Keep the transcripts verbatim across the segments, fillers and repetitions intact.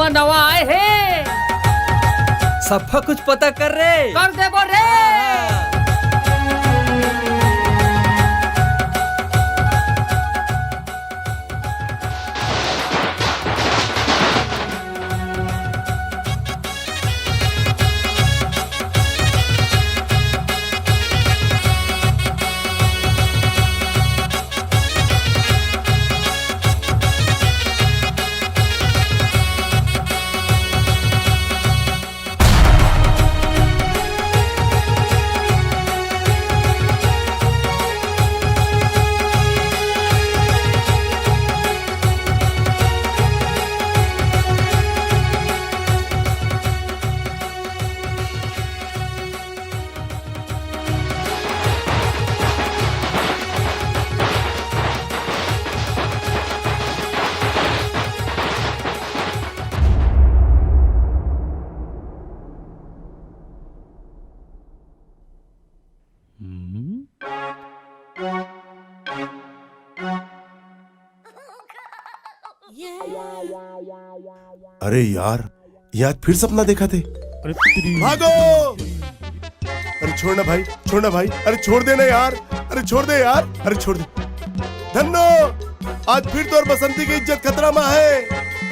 नवा आए हे। सफा कुछ पता कर रे। कर देबो रे। अरे यार, ये आज फिर सपना देखा थे। अरे तेरी। भागो! अरे छोड़ ना भाई, छोड़ ना भाई, अरे छोड़ दे ना यार, अरे छोड़ दे यार, अरे छोड़ दे। धन्नो, आज फिर तोर बसंती के इज्जत खतरा मा है।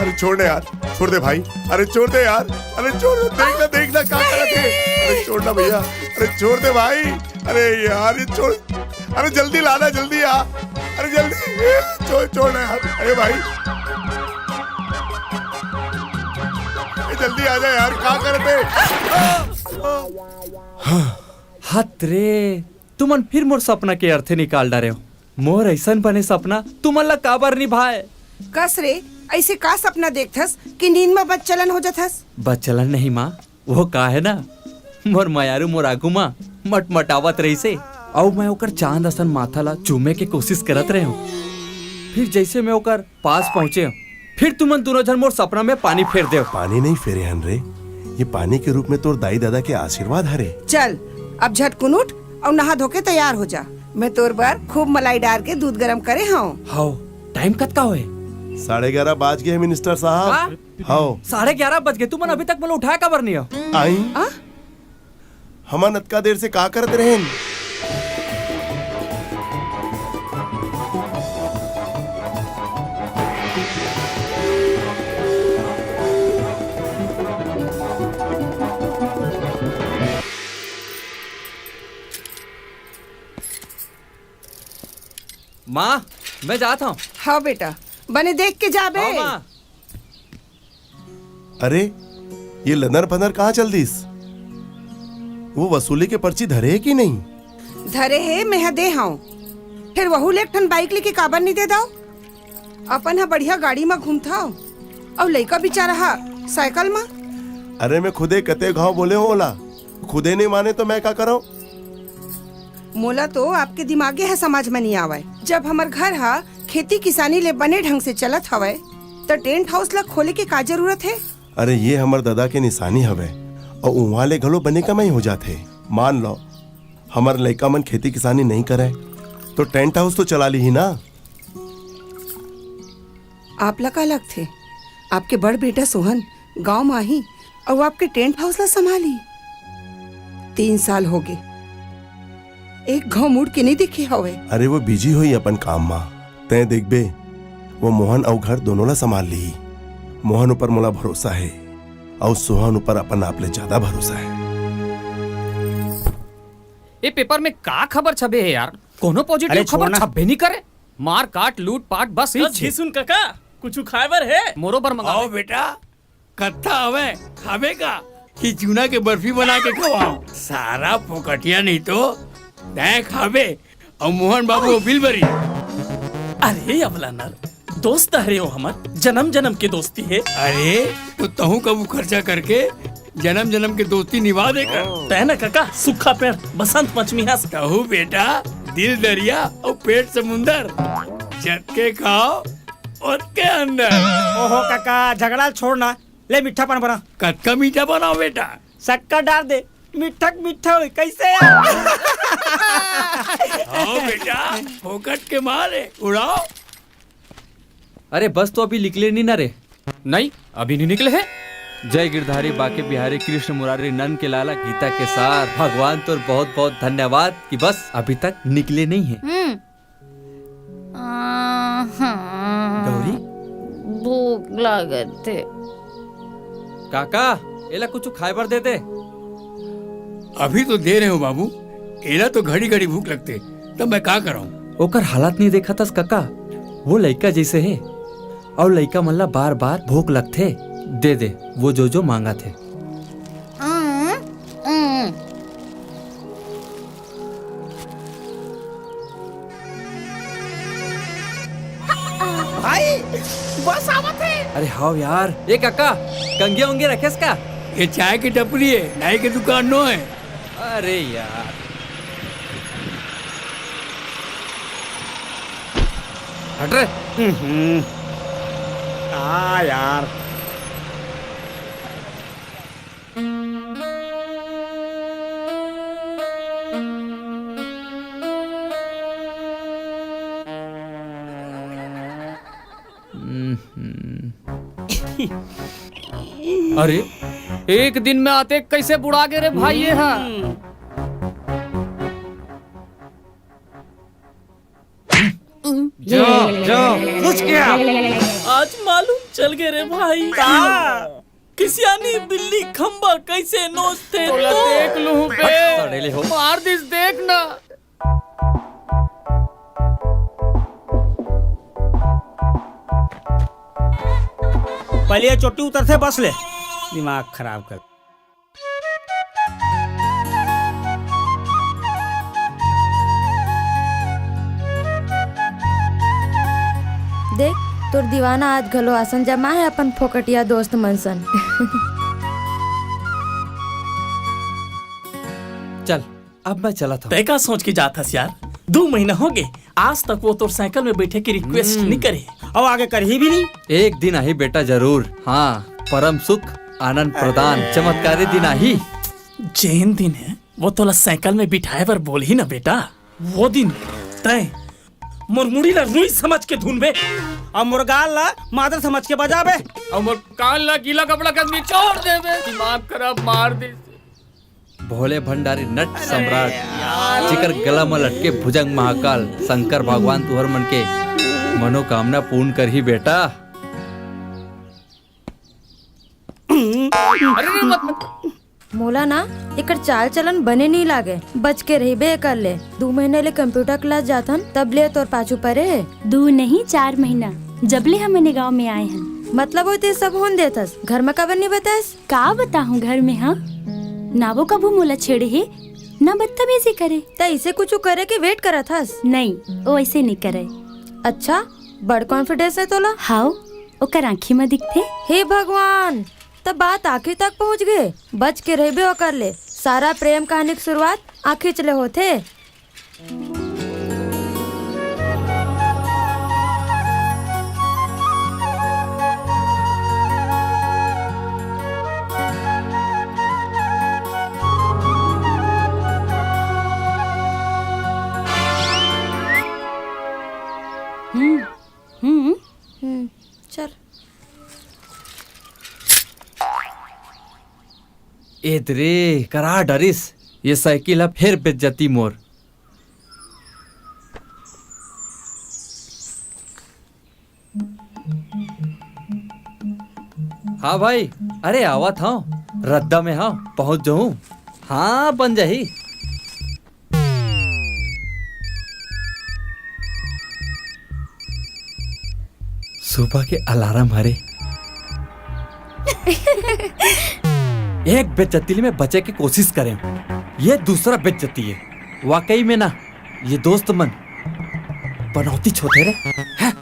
अरे छोड़ ना यार, छोड़ दे भाई, अरे छोड़ दे यार, अरे छोड़ दे, देख ना, देख ना, का करत है। अरे छोड़ ना भैया, अरे छोड़ दे भाई, अरे यार, ये छोड़, अरे जल्दी लाना, जल्दी आ, अरे जल्दी, ए, छोड़, छोड़ ना यार, अरे भाई, ए, जल्दी आ जा यार, का करत है? हत रे, तुमन फिर मोर सपना के अर्थे निकाल डारे हो। मोर ऐसन बने सपना तुमन ला काबर निभाए? कस रे, ऐसे का सपना देखथस कि नींद में बदचलन हो जाथस? बदचलन नहीं माँ, वो का है ना, मोर मयारू मोर आगू मा मटमटावत रहिसे, अउ मैं ओकर चांद असन माथा ला चूमे के कोशिश करत रहे हूँ। फिर जैसे मैं ओकर पास पहुँचे हूँ, फिर तुमन दोनों झन मोर सपना में पानी फेर देव। पानी नहीं फेरे हन रे, ये पानी के रूप में तोर दाई दादा के आशीर्वाद हरे। चल, अब झटकुन उठ अउ नहा धो के तैयार हो जा। मैं तोर बर खूब मलाई डार के दूध गरम करे हूँ। हाव, टाइम कतका होए? साढ़े ग्यारह बाज गए मिनिस्टर साहब। हाँ? हव। साढ़े ग्यारह बज गए, तुमन अभी तक मोला उठाया काबर नहीं हो? आई? आ? हमन अतका देर से का करत रहेन? माँ, मैं जात हूँ। हाँ बेटा, बने देख के जाबे। हाँ, माँ। अरे, ये लनर फनर कहाँ चल दिस? वो वसूली के पर्ची धरे हे कि नहीं? धरे हे, मेंहा दे हंव। फिर वहू ले एक ठन बाइक लेके काबर नहीं दे दाव? अपन ह बढ़िया गाड़ी म घूमथव, अउ लइका बिचारा ह साइकिल म। अरे, मैं खुदे कते घाव बोले हंव ओला, खुदे नहीं माने तो मैं का करंव? मोला तो आपके दिमागे ह समझ म नइ आवय। जब हमर घर ह खेती किसानी ले बने ढंग से चलत हवय, त टेंट हाउस ल खोले के का जरूरत हे? अरे, ये हमर ददा के निशानी हवय, अउ उहाँ ले घलो बने कमाई हो जाथे। मान लो, हमर लइका मन खेती किसानी नइ करय, तो टेंट हाउस तो चला लीही ना। आप ला का लगथे, आपके बड़ बेटा सोहन गांव म आही अउ आपके टेंट हाउस ला संभाली? तीन साल होगे, एक घांव मुड़ के नइ देखे हवय। अरे, वो बिजी होही अपन काम म, तैं देखबे, वो मोहन अउ घर दोनों ला संभाल लीही। मोहन ऊपर मोला भरोसा हे, अउ सोहन ऊपर अपन आप ले ज्यादा भरोसा हे। ए पेपर में का खबर छपे हे यार? कोनो पॉजिटिव अरे, छोड़ खबर ना। छपबे नहीं करे। मार काट, लूट पाट, बस कस इच हे। घिसुन कका, कुछु खाए बर हे? मोरो बर मंगा आओ ले। बेटा, कत्था हवय, खाबे का? कि चूना के बर्फी बना के खवाओ। सारा फोकटिया नहीं तो तैं खाबे अउ मोहन बाबू बिल भरी। अरे अबला नर, दोस्त हरे हो हमर, जन्म जन्म के दोस्ती हे। अरे, तो तहूँ कभू खर्चा करके जन्म जन्म के दोस्ती निभा दे कर। तैं न कका, सुक्खा पेड़, बसंत पंचमी हस। तहूँ बेटा, दिल दरिया अउ पेट समुंदर, जतके खाओ, ओतके अंदर। ओहो कका, झगड़ा छोड़ ना, ले मीठा पान बना। कतका मीठा बनाओ बेटा? शक्कर डार दे, मीठा के मीठा होई, कैसे यार? आओ बेटा, फोकट के माल हे, उड़ाओ। अरे बस तो अभी निकले नहीं ना रे। नहीं, अभी नहीं निकले हे। जय गिरधारी बांके बिहारी कृष्ण मुरारी नंद के लाला गीता के सार। भगवान तोर बहुत बहुत धन्यवाद कि बस अभी तक निकले नहीं हे। हम्म। आ, हाँ। गौरी? भूख लागत हे। काका, एला कुछ खाए बर दे दे। अभी तो दे रहे हो बाबू, एला तो घड़ी घड़ी भूख लगथे, तब मैं का करंव? ओकर हालत नहीं देखत हस काका, वो लइका जैसे हे, अउ लइका मन ला बार बार भूख लगथे। दे दे, वो जो जो मांगत हे। हम्म, हम्म। भाई, बस आवत हे। अरे हाव यार, ए काका, कंघिया उंघिया रखेस का? ये चाय की टपरी हे, नाई के दुकान नो हे। अरे यार, हट रे। हम्म। आ यार। अरे, एक दिन में आते कैसे बुढ़ा गे रे भाई ये हा? जा, जा, कुछ क्या? आज मालूम चल गे रे भाई। का? किसियानी बिल्ली खंबा कैसे नोचथे तोला तो? देख लूं बे। सड़ेले हो। मार दिस, देख ना। पहले ये चोटी उतरथे, बस ले। दिमाग खराब कर। देख, तोर दीवाना आज घलो आसन जमा हे अपन फोकटिया दोस्त मन सन। चल, अब मैं चलत हंव। तैं का सोच के जात हस यार? दू महीना हो गे, आज तक वो तोर साइकिल में बैठे के रिक्वेस्ट हम्म। नहीं करे। अउ आगे करही भी नहीं। एक दिन आही बेटा जरूर, हाँ, परम सुख, आनंद प्रदान, चमत्कारी दिन आही। जेन दिन हे, वो तोला साइकिल में बिठाए बर बोलही ना बेटा, वो दिन तैं मोर मुड़ी ला रुई समझ के धुनबे, अउ मोर गाल ला मादर समझ के बजाबे, अउ मोर कान ला गीला कपड़ा के निचोड़ देबे। दिमाग खराब मार दे। भोले भंडारी नट सम्राट, जेकर गला म लटके भुजंग महाकाल, शंकर भगवान तुहर मन के मनोकामना पूर्ण करही बेटा। अरे, अरे, मत, मत। मोला ना एकर चाल चलन बने नहीं लागे, बच के रहिबे एकर ले। दू महीना ले computer class जाथन, तब ले तोर पाछू परे हे। दू नहीं, चार महीना, जब ले हमन ए गांव में आए हन। मतलब होते सब होन देथस, घर में काबर नहीं बतास? का बताहूँ घर में, हाँ? ना वो कभू मोला छेड़े हे, ना बदतमीजी करे। त इसे कुछ करे के wait करत हस? नहीं, वो ऐसे नहीं करे। अच्छा, बड़ confidence हे तोला? हाव, ओकर आँखी में दिखथे। हे भगवान, त बात आखिर तक पहुँच गे। बच के रहिबे ओकर ले, सारा प्रेम कहानी के शुरुआत आँखी ले होथे। हम्म, हम्म। हम्म, चल। एद रे, करा डरिस, ये साइकिल ह फेर बेच जती मोर। हाँ भाई, अरे आवत हव, रद्दा में हव, पहुंच जाहूं। हाँ, बन जाही। सुबह के अलार्म हरे। एक बेइज्जती ले मैं बचे के कोशिश करेंव, ये दूसरा बेइज्जती हे। वाकई में ना, ये दोस्त मन बनौतीच होथे रे। हैं?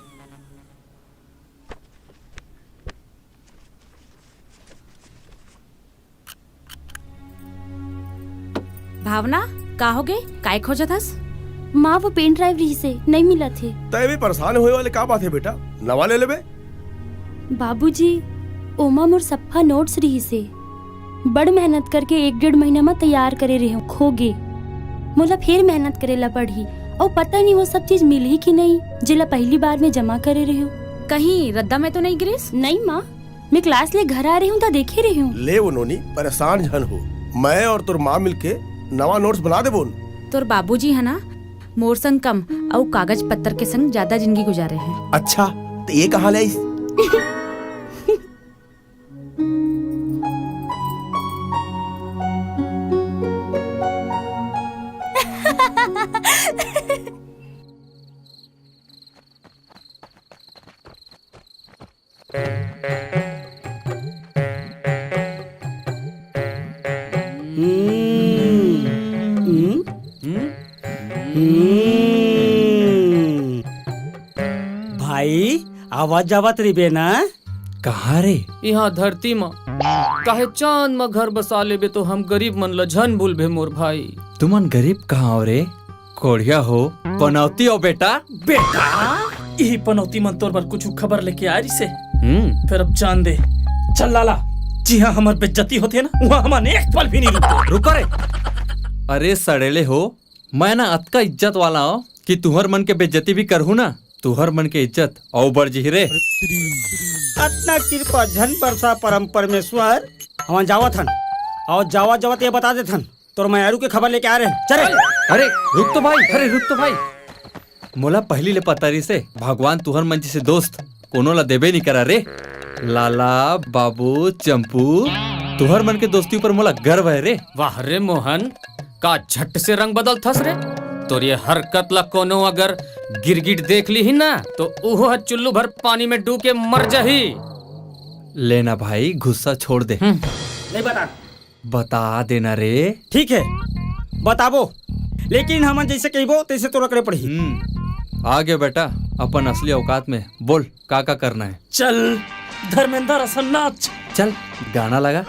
भावना, का होगे? काय खोजत हस? माँ, वो पेन ड्राइव रिहिसे, नइ मिलत हे। तैं भी परेशान होए वाले का बात हे बेटा, नवा ले लेबे। बाबूजी, ओमा मोर सफ्फा नोट्स रिहिसे। बड़ मेहनत करके एक डेढ़ महीना म तैयार करे रेहेंव, खो गे। मोला फेर मेहनत करे ला पड़ही, अउ पता नइ वो सब चीज मिलही कि नइ, जेला पहिली बार में जमा करे रेहेंव। कहीं रद्दा में तो नइ गिरिस? नइ माँ, मैं class ले घर आ रही हूँ त देखे रही हूँ। ले वो नोनी, परेशान झन हो, मैं और तोर माँ मिलके नवा notes बना देबोन। तोर बाबूजी ह ना, मोर संग कम अउ कागज पत्तर के संग ज्यादा जिंदगी गुजारे हे। अच्छा, त ये कहाँ ले आइस? हम्म। हम्म। हम्म। हम्म। भाई, आवा जावत रहिबे ना? कहाँ रे? इहाँ धरती म। काहे चांद म घर बसा लेबे तो हम गरीब मन ल झन भूलबे मोर भाई। तुमन गरीब कहाँ हो रे? कोढ़िया हो, पनौती हो बेटा। बेटा, इही पनौती मन तोर बर कुछ खबर लेके आ रहिसे। हम्म। फेर अब जान दे। चल लाला, जिहाँ हमर बेइज्जती होथे ना, उहाँ हमन एक पल भी नहीं रुकबो। रुको रे। अरे सड़ेले हो, मैं ना अतका इज्जत वाला हो कि तुहर मन के बेइज्जती भी करहूँ ना, तुहर मन के इज्जत अउ बढ़ जही रे। अतना किरपा झन बरसा परम परमेश्वर, हमन जावत हन। अउ जावत जावत ये बता देथन, तोर मयारू के खबर लेके आ रहे हन। चल रे। अरे रुक तो भाई, अरे रुक तो भाई। मोला पहिली ले पता रहिसे, भगवान तुहर मन जइसे दोस्त कोनो ला देबे नइ करा रे। लाला, बाबू, चंपू, तुहर मन के दोस्ती ऊपर मोला गर्व हे रे। वाह रे मोहन, का झट से रंग बदलथस रे। तोर ये हरकत ला कोनो अगर गिरगिट देख लीही ना, तो उहो ह चुल्लू भर पानी में डूब के मर जाही। ले ना भाई, गुस्सा छोड़ दे। हम्म। नहीं बता। बता देना रे। ठीक है, बताबो, लेकिन हमन जैसे कहिबो तैसे तोला करे पड़ही। हम्म, आ गया बेटा, अपन असली औकात में। बोल, का का करना है? चल धर्मेंद्र असन नाच। चल, गाना लगा।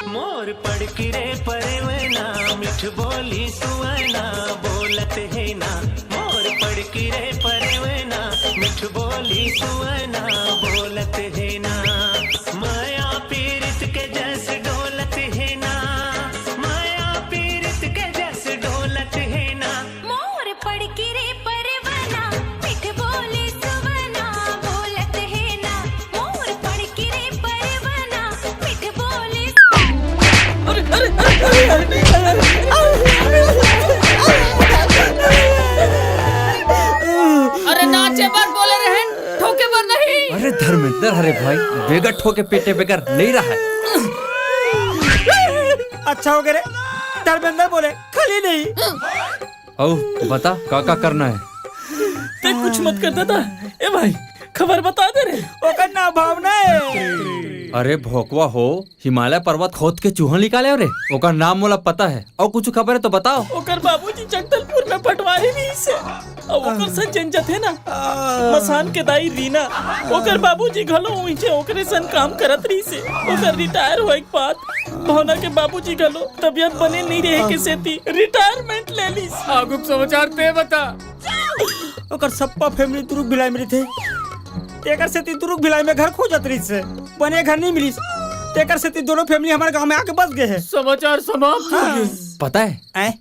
मोर पड़की रे परेवना, मिठ बोली सुअना, बोलत हे ना। मोर पड़की रे परेवना, मिठ बोली सुअना, बोलत हे ना। माया पीरित के जस डोलत हे ना, माया पीरित के जस डोलत हे ना। मोर पड़की रे परवना, मिठ बोली सुवना, बोलत हे ना। मोर पड़की रे परवना, मिठ बोली। अरे, अरे, अरे, अरे, अरे, अरे, अरे। अरे, नाचे बर बोले रहन, ठोके बर नहीं। अरे धर्मेंद्र, अरे भाई, बेगर ठोके पीटे बेगर नहीं रहा है। अच्छा हो गया रे, धर्मेंद्र बोले, खाली नहीं। अउ बता, का का करना है? ते कुछ मत कर दादा। ए भाई, खबर बता दे रे। ओकर नाम भावना है। अरे भोकवा हो, हिमालय पर्वत खोद के चूहा निकाले हो रे। ओकर नाम मोला पता है। अउ कुछ खबर है तो बताओ। ओकर बाबूजी जगदलपुर में पटवारी रहिस हे। अउ ओकर संग जन जथे ना, मसान के दाई रीना, ओकर बाबूजी घलो उहिंचे ओकरे संग काम करत रहिस हे। ओकर रिटायर होए के बाद भावना के बाबूजी घलो तबियत बने नइ रहे के सेती रिटायरमेंट ले लिस। आगू के समाचार ते बता। ओकर सप्पा फैमिली दुरुग भिलाई में रहिथे। तेकर सेती दुरुग भिलाई में घर खोजत रहिस हे, बने घर नइ मिलिस। तेकर सेती दोनों फैमिली हमर गांव में आके बस गए हे। समाचार समाप्त हो हाँ। गए। पता है? हैं?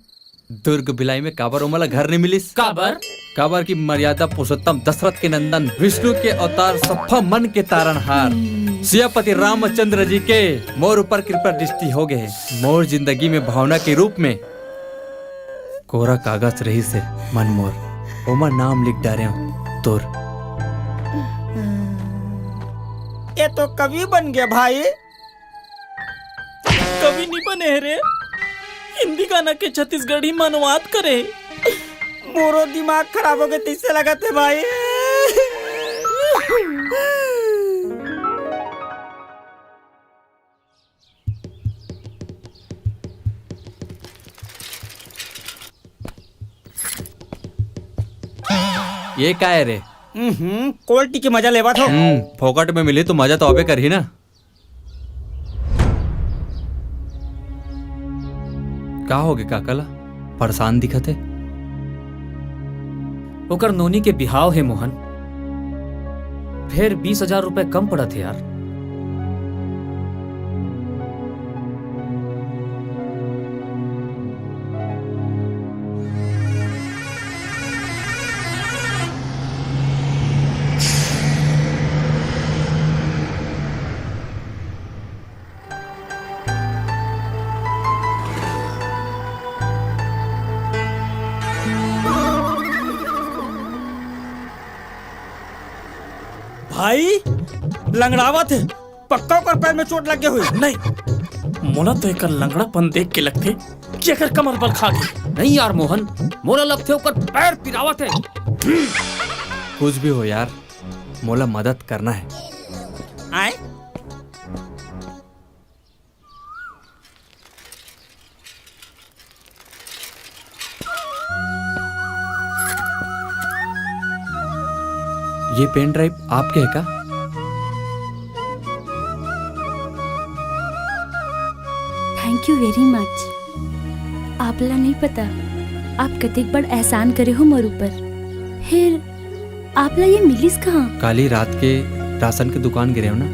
दुर्ग भिलाई में काबर ओमन ला घर नइ मिलिस? काबर? काबर कि मर्यादा पुरुषोत्तम दशरथ के नंदन, विष्णु के अवतार, सप्पा मन के तारनहार सियापति रामचंद्र जी के मोर ऊपर कृपा दृष्टि हो गए हे। मोर जिंदगी में भावना के रूप में कोरा कागज रहिस हे मन मोर, ओमा नाम लिख डारेंव तोर। ये तो कवि बन गया भाई। कवि नइ बने हे रे, हिंदी गाना के छत्तीसगढ़ी में अनुवाद करे। मोरो दिमाग खराब हो गए तइसे लगत हे भाई। ये का है रे? हम्म, quality के मजा लेवत हो। हम्म, फोकट में मिली तो मजा तो अबे करही ना। का होगे काका ला? परेशान दिखत हे। ओकर नोनी के बिहाव हे मोहन, फेर बीस हजार रुपए कम पड़त हे यार। आई, लंगड़ावत हे, पक्का ओकर पैर में चोट लग गे होही। नहीं, मोला तो एकर लंगड़ापन देख के लगथे कि एकर कमर बल खा गे। नहीं यार मोहन, मोला लगथे ओकर पैर पिरावत हे। कुछ भी हो यार, मोला मदद करना हे। आए? ये पेन ड्राइव आपके हे का? Thank you very much। आपला नहीं पता, आप कतेक बड़ एहसान करे हो मोर ऊपर। फिर आपला ये मिलिस कहाँ? काली रात के राशन के दुकान गे रेहेंव ना,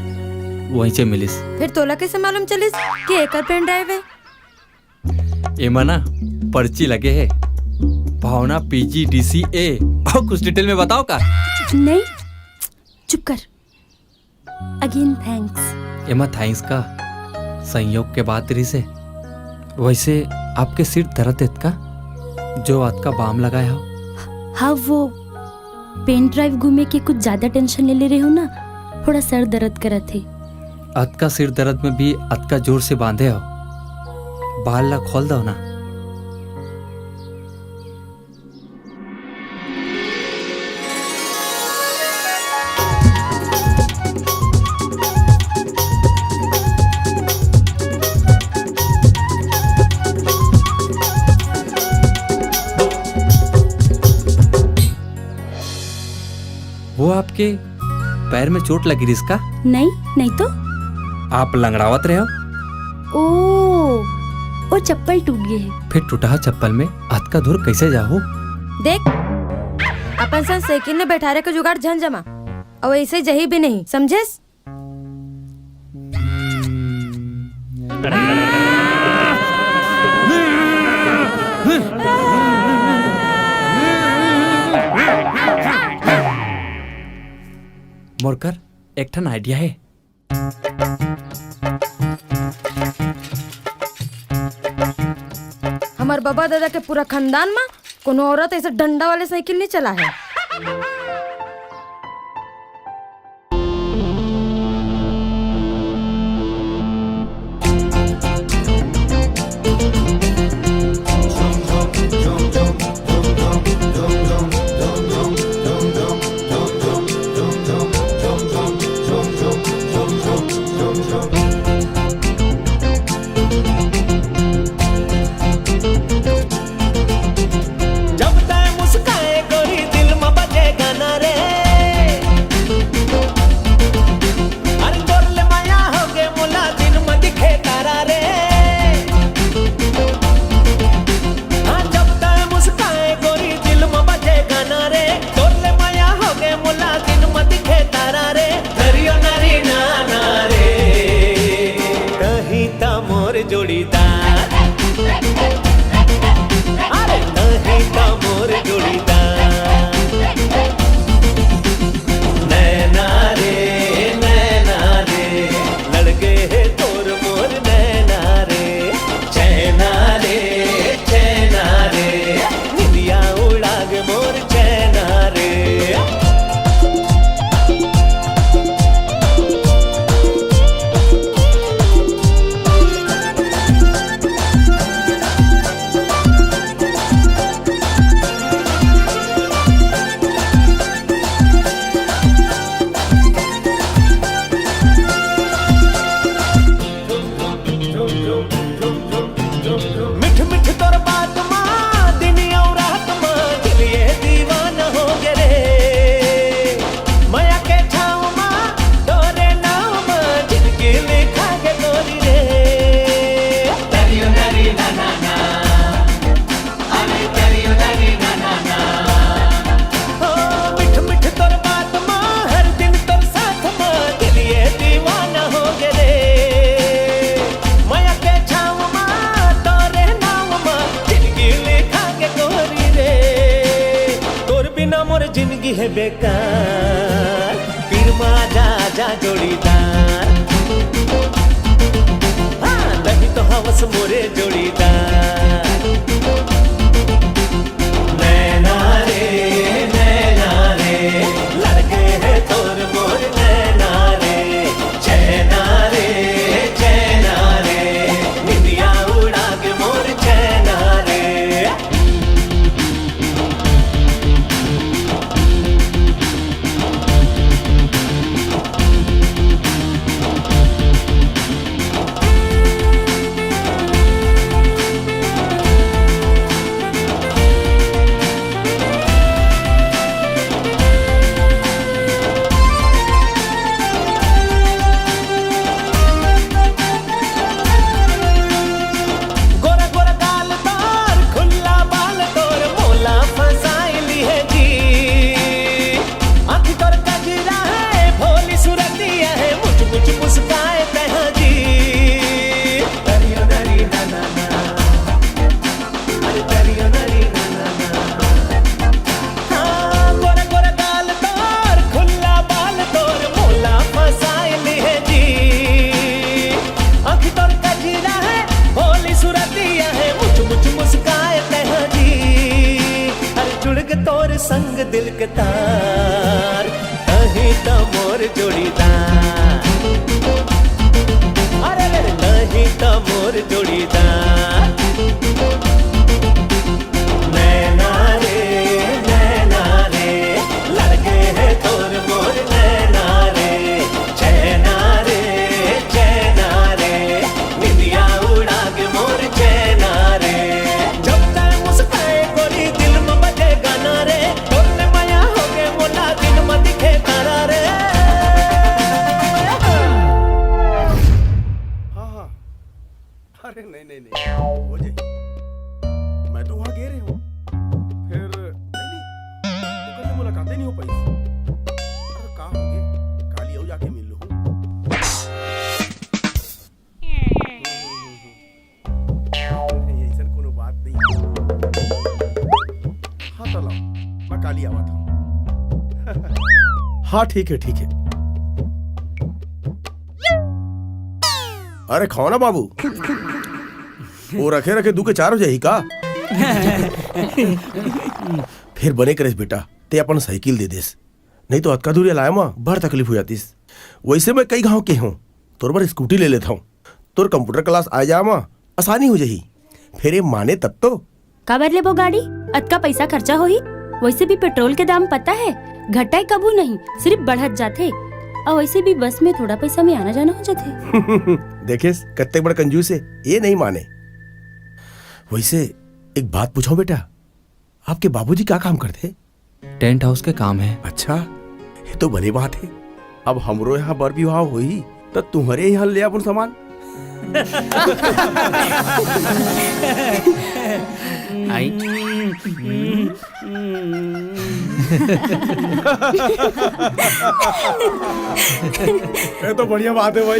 वहीं से मिलिस। फिर तोला कैसे मालूम चलिस कि एकर पेन ड्राइव हे? एमा ना पर्ची लगे हे, भावना पीजीडीसीए। अउ कुछ डिटेल में बताओ का? नहीं, चुप कर। Again thanks। एमा थैंक्स का, संयोग के बात रहिस हे। वैसे आपके सिर दर्द हे का, जो अतका बाम लगाए हो? हाँ, वो पेन ड्राइव घूमे के कुछ ज्यादा टेंशन ले ले रहे हो ना, थोड़ा सर दर्द करत हे। अतका सिर दर्द में भी अतका जोर से बांधे हो, बाल ला खोल दो ना। वो आपके पैर में चोट लगी रिहिस का? नहीं, नहीं तो। आप लंगड़ावत रहे हो? ओ, ओ चप्पल टूट गे हे। फिर टूटहा चप्पल में अतका दूर कैसे जाहू? देख, अपन सन साइकिल में बैठारे के जुगाड़ झन जमा, अउ ऐसे जही भी नहीं, समझेस? मोर कर एक ठन आइडिया हे। हमर बबा ददा के पूरा खानदान म कोनो औरत ऐसे डंडा वाले साइकिल नहीं चला है। जब तै मुस्काए गोरी दिल म बजे गाना रे। अरे तोर ले माया होगे मोला दिन म दिखे तारा रे। हाँ, जब तै मुस्काए गोरी दिल म बजे गाना रे। तोर ले माया होगे मोला दिन म दिखे तारा रे। दरियो नारी नाना रे, तही त मोर जोड़ीदार। अरे तही त मोर जोड़ीदार। नैना रे, नैना रे, लड़ गे हे तोर मोर नैना रे। चैना रे, चैना रे, निंदिया उड़ा गे मोर चैना रे। मिठ मिठ तोर बात मा, दिन अउ रात मा, दिल ये दीवाना हो गे रे। मया के छाँव मा, तोरे नाम मा, जिनगी लिखा गे गोरी रे। दरियो दरी ना ना ना। ओ, मिठ मिठ तोर बात मा, हर दिन तोर साथ मा, दिल ये दीवाना हो गे रे। मया के छाँव मा, तोरे नाम मा, जिनगी लिखा गे गोरी रे। तोर बिना मोर जिनगी हे बेकार। पीर मा जा, जा जोड़ीदार। हाँ, नहीं तो हवस मोरे जोड़ीदार। नैना रे, नैना रे, लड़ गे हे तोर मोर नैना। संग दिल के तार, तही त मोर जोड़ीदार। अरे रे, तही त मोर जोड़ीदार। नैना रे, नैना रे, लड़ गए हैं तोर मोर नैना रे। चैना रे, चैना रे, निंदिया उड़ा के मोर चैना रे। जब तै मुस्काए गोरी, दिल में बजे गाना रे। तोर ले माया हो गे मोला, दिन में दिखे तारा रे। हाँ, हाँ। अरे नहीं, नहीं, नहीं, हो जाई। मैं तो वहाँ गे रहे हूँ। फिर नहीं, नहीं, ओकर से मुलाकाते नहीं हो पाई। अरे का हो गे? काली आओ, जाके मिल लूँ। नहीं, ऐसन कोनो बात नहीं। हाँ, तो लाओ, मैं काली आवत हूँ। हाँ, ठीक है, ठीक है। अरे खाओ ना बाबू। वो रखे रखे दू के चार हो जाही का? फिर बने करेस बेटा, ते अपन साइकिल दे देस, नहीं तो अतका दूरिया लाए म बड़ तकलीफ हो जातिस। वैसे मैं कई घाव के हूँ, तोर बर स्कूटी ले लेत हूँ, तोर कंप्यूटर क्लास आ जा म आसानी हो जाही। फेर ये माने तब तो। काबर लेबो गाड़ी? अतका पैसा खर्चा होही, वैसे भी पेट्रोल के दाम पता है, घटाए कभू नहीं, सिर्फ बढ़त जाथे। और वैसे भी बस में थोड़ा पैसा में आना जाना हो जाथे। देखेस, कत्ते बड़ कंजूस है, ये नहीं माने। वैसे एक बात पूछो बेटा, आपके बाबूजी का काम करते? टेंट हाउस के काम है। अच्छा, ये तो बड़ी बात है। अब हमरो यहाँ बर विवाह होही, त तुम्हारे यहाँ ले अपन सामान। आई। ये तो बढ़िया बात है भाई।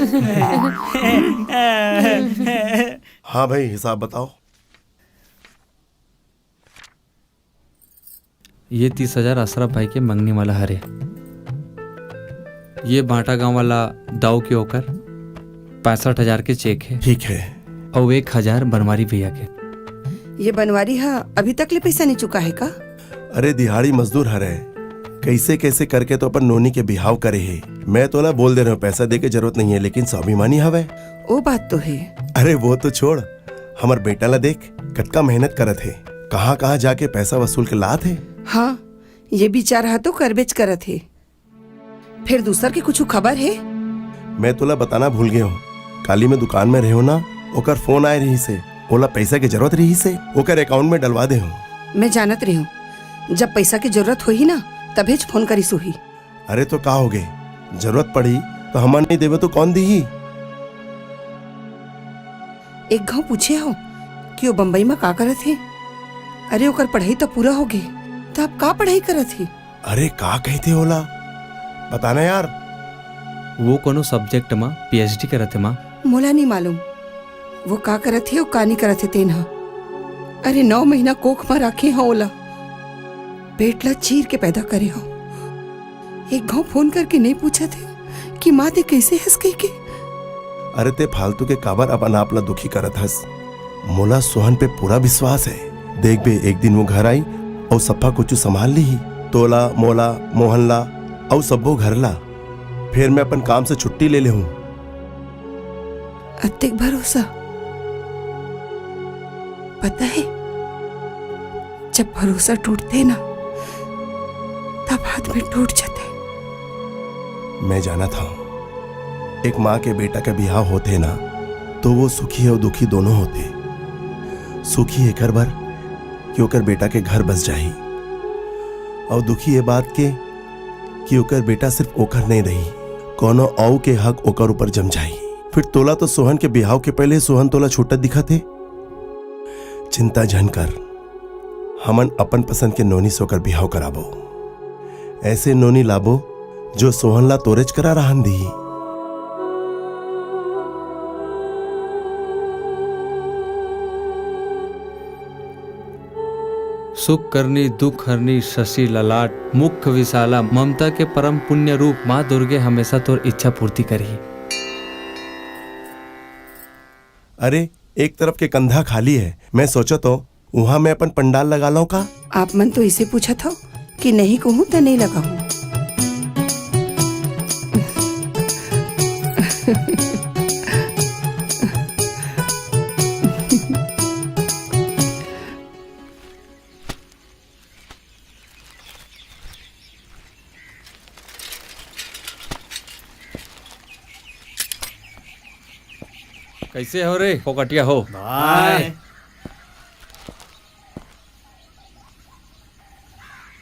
हाँ भाई, हिसाब बताओ। ये तीस हजार अशरफ भाई के मंगनी वाला हरे। ये बांटा गांव वाला दाऊ के ओकर पैंसठ हजार के चेक है। ठीक है। अउ एक हजार बनवारी भैया के। ये बनवारी हा अभी तक ले पैसा नहीं चुका है का? अरे दिहाड़ी मजदूर हरे, कैसे कैसे करके तो अपन नोनी के बिहाव करे है। मैं तोला बोल दे रहे हूँ, पैसा दे के जरूरत नहीं है, लेकिन स्वाभिमानी हवे। वो बात तो है। अरे वो तो छोड़, हमर बेटा ला देख, कतका मेहनत करत हे, कहाँ-कहाँ जाके पैसा वसूल के लात हे। हाँ, ये बिचारा ह तो करबेच करत हे। फेर दूसर के कुछु खबर हे? मैं तोला बताना भूल गे हूँ, काली मैं दुकान में रेहेंव ना, ओकर फोन आए रहिस हे, ओला पैसा के जरूरत रहिस हे, ओकर अकाउंट में डलवा दे हूँ। मैं जानत रेहेंव, जब पैसा के जरूरत होही ना, तभेच फोन करिस होही। अरे तो का होगे, जरूरत पड़ही तो हमन नइ देबे तो कौन दिही? एक घांव पूछे हव कि वो बम्बई म का करत हे? अरे ओकर पढ़ई तो पूरा होगे, त अब का पढ़ई करत हे? अरे का कहिथे ओला, बताना यार। वो कोनो सब्जेक्ट म पीएचडी करत हे माँ। मोला नइ मालूम। वो का करत हे अउ का नइ करत हे तेन ह। अरे नौ महीना कोख म राखे हंव ओला, पेट ला चीर के पैदा करे हंव। एक घांव फोन करके नइ पूछत हे कि माँ ते कइसे हस कहिके। अरे ते फालतू के काबर अपन आप ला दुखी करत हस? मोला सोहन पे पूरा विश्वास हे। देखबे एक दिन वो घर आई अउ सफा कुछु संभाल लिही, तोला, मोला, मोहन ला अउ सब्बो घर ला। फेर मैं अपन काम से छुट्टी ले लेहूं। अतेक भरोसा। पता हे, जब भरोसा टूटथे ना, तब आदमी टूट जाथे। मैं जानत हंव, एक माँ के बेटा के बिहाव होथे ना, तो वो सुखी अउ दुखी दोनों होथे। सुखी एकर बर कि ओकर बेटा के घर बस जाही, अउ दुखी ये बात के कि ओकर बेटा सिर्फ ओकर नइ रही, कोनो अउ के हक ओकर ऊपर जम जाही। फिर तोला तो सोहन के बिहाव के पहले सोहन तोला छोटा दिखत हे। चिंता झन कर, हमन अपन पसंद के नोनी से ओकर बिहाव कराबो। ऐसे नोनी लाबो जो सोहन ला तोरेच करा रहन दिही। सुख करनी, दुख हरनी, शशि ललाट, मुख विशाला, ममता के परम पुण्य रूप माँ दुर्गे हमेशा तोर इच्छा पूर्ति करही। अरे, एक तरफ के कंधा खाली हे, मैं सोचत हंव, उहाँ मैं अपन पंडाल लगा लंव का? आप मन तो इसे पूछत हव, कि नहीं कहूँ त नहीं लगाहूँ। कैसे हो रे फोकटिया हो? बाय।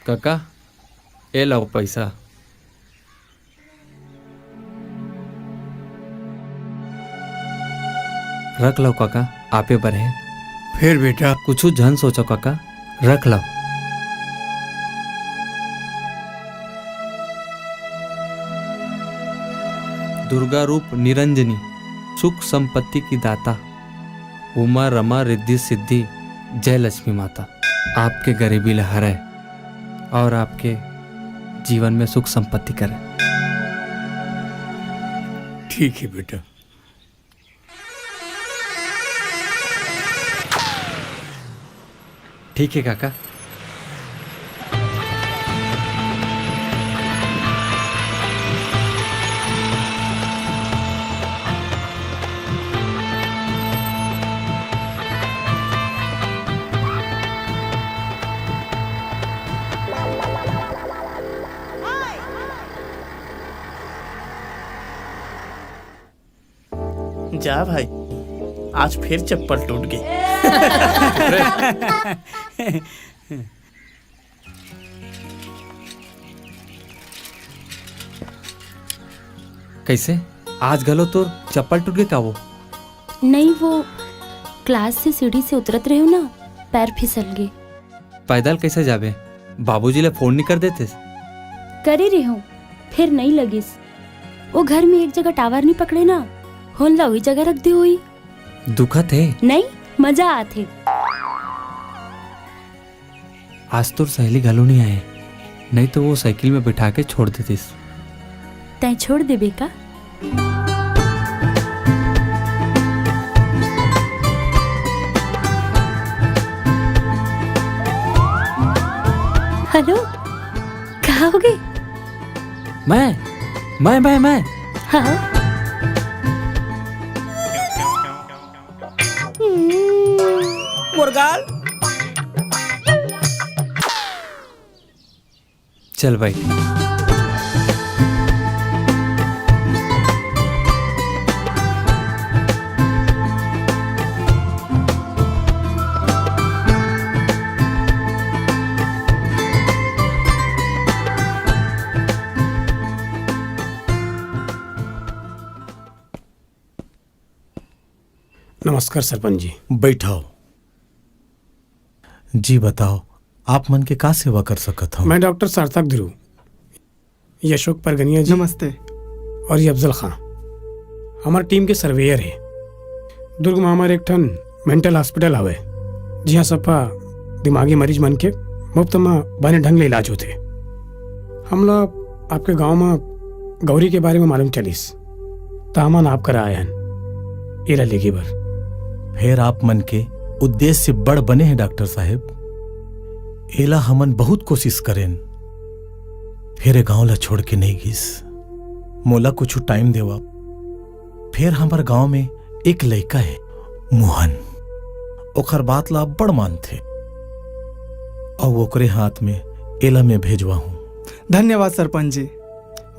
काका, ए लो पैसा। रख लो काका, आपे बर हे। फेर बेटा? कुछु झन सोचो काका, रख लो। दुर्गा रूप निरंजनी, सुख संपत्ति की दाता, उमा रमा रिद्धि सिद्धि, जय लक्ष्मी माता। आपके गरीबी ल हरय और आपके जीवन में सुख संपत्ति करे। ठीक है बेटा। ठीक है काका। जा भाई, आज फिर चप्पल टूट गई। कैसे, आज घलो तोर चप्पल टूट गे का वो? नहीं, वो क्लास से सीढ़ी से उतरत रहे हो ना, पैर फिसल गए। पैदल कैसे जाबे? बाबूजी ले फोन नहीं कर देते? करे रहे हूँ, फिर नहीं लगिस। वो घर में एक जगह टावर नहीं पकड़े ना, होन ला वही जगह रख दे हुई। दुखत है? नहीं, मजा आत है। आज तोर सहेली घलो नहीं आए, नहीं तो वो साइकिल में बिठा के छोड़ देतिस। तैं छोड़ देबे का? हेलो, कहाँ हो गए? मैं, मैं, मैं, मैं। हाँ। मोर गाल। चल भाई। नमस्कार सरपंच जी। बैठाओ। जी बताओ, आप मन के का सेवा कर सकत हव? मैं डॉक्टर सार्थक ध्रुव, ये अशोक परगनिया जी। नमस्ते। और ये अफजल खां, हमार टीम के सर्वेयर हे। दुर्ग में हमार एक ठन मेंटल हॉस्पिटल हवे, जिहाँ सफा दिमागी मरीज मन के मुफ्त में बने ढंग ले इलाज होथे। हमला आपके गांव में गौरी के बारे में मालूम चलिस, त हमन आप करा आए हन एला लेगे बर। फेर आप मन के उद्देश्य बड़ बने हे डॉक्टर साहेब। एला हमन बहुत कोशिश करेन, फेर ए गांव ला छोड़ के नहीं गिस। मोला कुछ टाइम देवा। फेर हमर गांव में एक लइका हे मोहन, ओखर बात ला अब्बड़ मानथे, अउ ओकरे हाथ में एला मैं भेजवा हूँ। धन्यवाद सरपंच जी।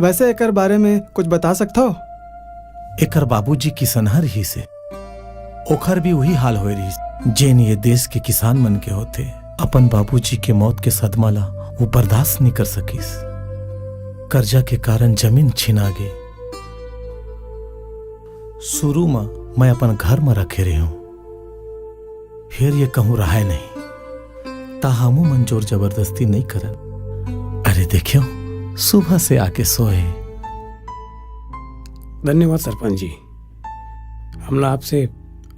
वैसे एकर बारे में कुछ बता सकथव? एकर बाबूजी किसनहा रिहिस हे, ओखर भी उही हाल होए रिहिस, जेन ये देश के किसान मन के होथे। अपन बाबूजी के मौत के सदमा ला वो बर्दाश्त नइ कर सकिस। कर्जा के कारण जमीन छिना गे। शुरू म मैं अपन घर म रखे रेहेंव, फेर ये कहूँ रहय नहीं। त हमू मन जोर जबरदस्ती नइ करन। अरे देखियो, सुबह से आके सोए। धन्यवाद सरपंच जी, हमला आपसे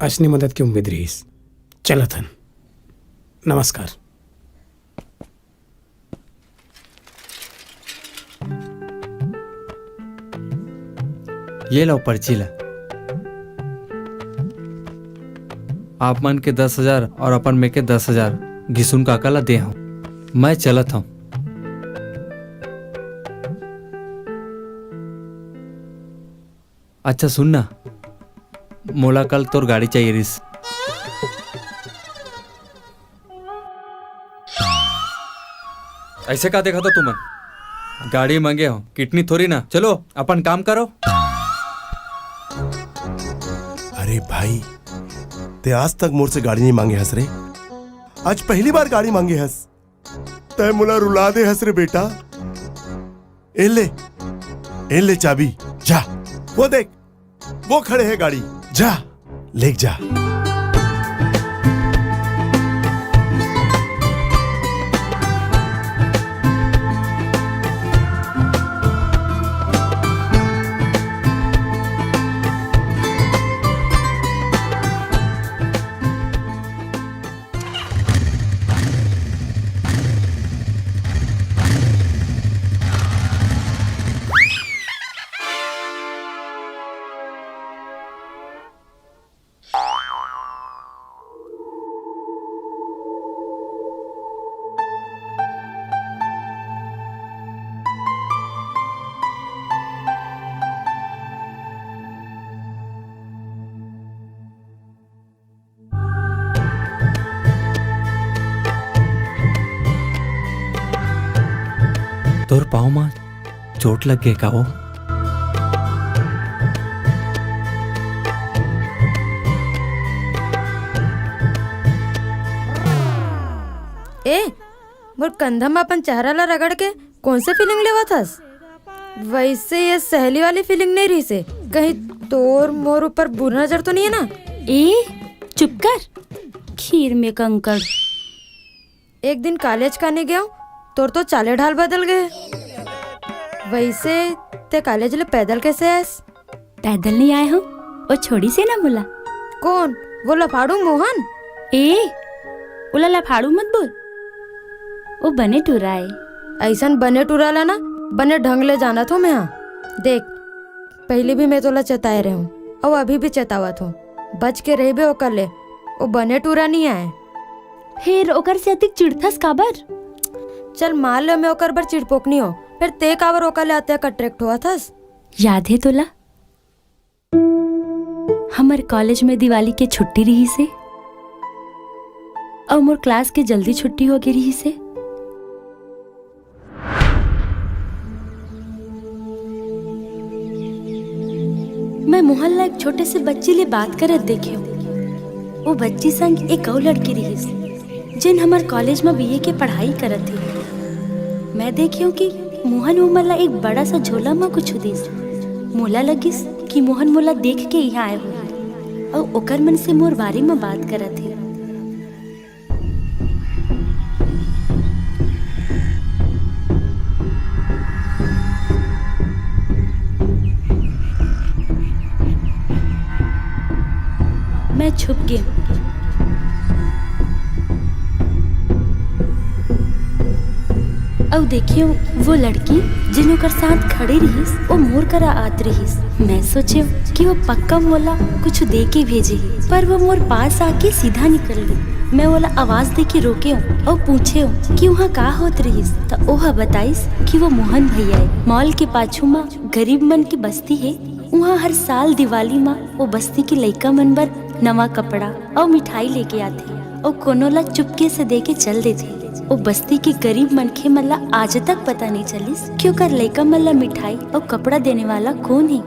अइसने मदद के उम्मीद रहिस। चलत हन, नमस्कार। ये लो पर्ची ला। आप मन के दस हजार और अपन में के दस हजार गिसुन काका ला दे हूँ। मैं चलत हूँ। अच्छा सुन ना, मोला कल तोर गाड़ी चाहिए रिस। ऐसे का देखा था तुमन? गाड़ी मांगे हो, किडनी थोड़ी ना। चलो अपन काम करो। अरे भाई, ते आज तक मोर से गाड़ी नहीं मांगे हस रे। आज पहली बार गाड़ी मांगे हस। तै मोला रुला दे हस रे बेटा। ए ले, ए ले चाबी, जा। वो देख, वो खड़े है गाड़ी, जा, लेके जा। तोर पाँव म चोट लग गे का वो? ए, मोर कंधा म अपन चेहरा ला रगड़ के कौन से फीलिंग लेवत हस? वैसे ये सहेली वाली फीलिंग नहीं रहिसे। कहीं तोर मोर ऊपर बुरा नजर तो नहीं है ना? ए, चुप कर, खीर में कंकड़। एक दिन कॉलेज काने गयो, तोर तो चाले ढाल बदल गए। वैसे ते कॉलेज ले पैदल कैसे आयस? पैदल नहीं आए हो, वो छोड़ी से ना बोला। कौन? वो लफाड़ू मोहन? ए, ओला लफाड़ू मत बोल, वो बने टूरा है। ऐसन बने टूरा ला ना, बने ढंग ले जानत हो मैं, हाँ। देख, पहले भी मैं तोला चेताए रहे हूँ, अउ अभी भी चेतावत हूँ, बच के रहिबे ओकर ले, वो बने टूरा नहीं आए। फिर ओकर से अतिक चिढ़थस काबर? चल मान लो मैं ओकर बर चिढ़पोकनी हो, फिर ते काबर ओकर ले अतिक अट्रैक्ट होवत हस? याद है तोला, हमर कॉलेज में दिवाली के छुट्टी रहिसे, अउ मोर क्लास के जल्दी छुट्टी हो गे रहिसे। मैं मोहन ला एक छोटे से बच्ची ले बात करत देखे हूँ। वो बच्ची संग एक अउ लड़की रहिस, जेन हमर कॉलेज म बीए के पढ़ाई करत हे। मैं देखे हूँ कि मोहन ओमन ला एक बड़ा सा झोला म कुछ दिस। मोला लगिस कि मोहन मोला देख के यहाँ आए होही, अउ ओकर मन से मोर बारे म बात करत हे। मैं छुप गेंव। अउ देखेंव, वो लड़की, जेन ओकर साथ खड़े रहिस, वो मोर करा आत रहिस। मैं सोचेंव कि वो पक्का मोला कुछ दे के भेजे हे, पर वो मोर पास आके सीधा निकल गे। मैं ओला आवाज दे के रोकेंव अउ पूछेंव कि उहाँ का होत रहिस, त ओह बताइस कि वो मोहन भैया हे। मॉल के पाछू म गरीब मन के बस्ती हे, उहाँ हर साल दिवाली म वो बस्ती के लइका मन बर नवा कपड़ा अउ मिठाई लेके आथे अउ कोनो ला चुपके से दे के चल देथे। ओ बस्ती के गरीब मनखे मन ला आज तक पता नइ चलिस कि ओकर लइका मन ला मिठाई अउ कपड़ा देने वाला कोन हे।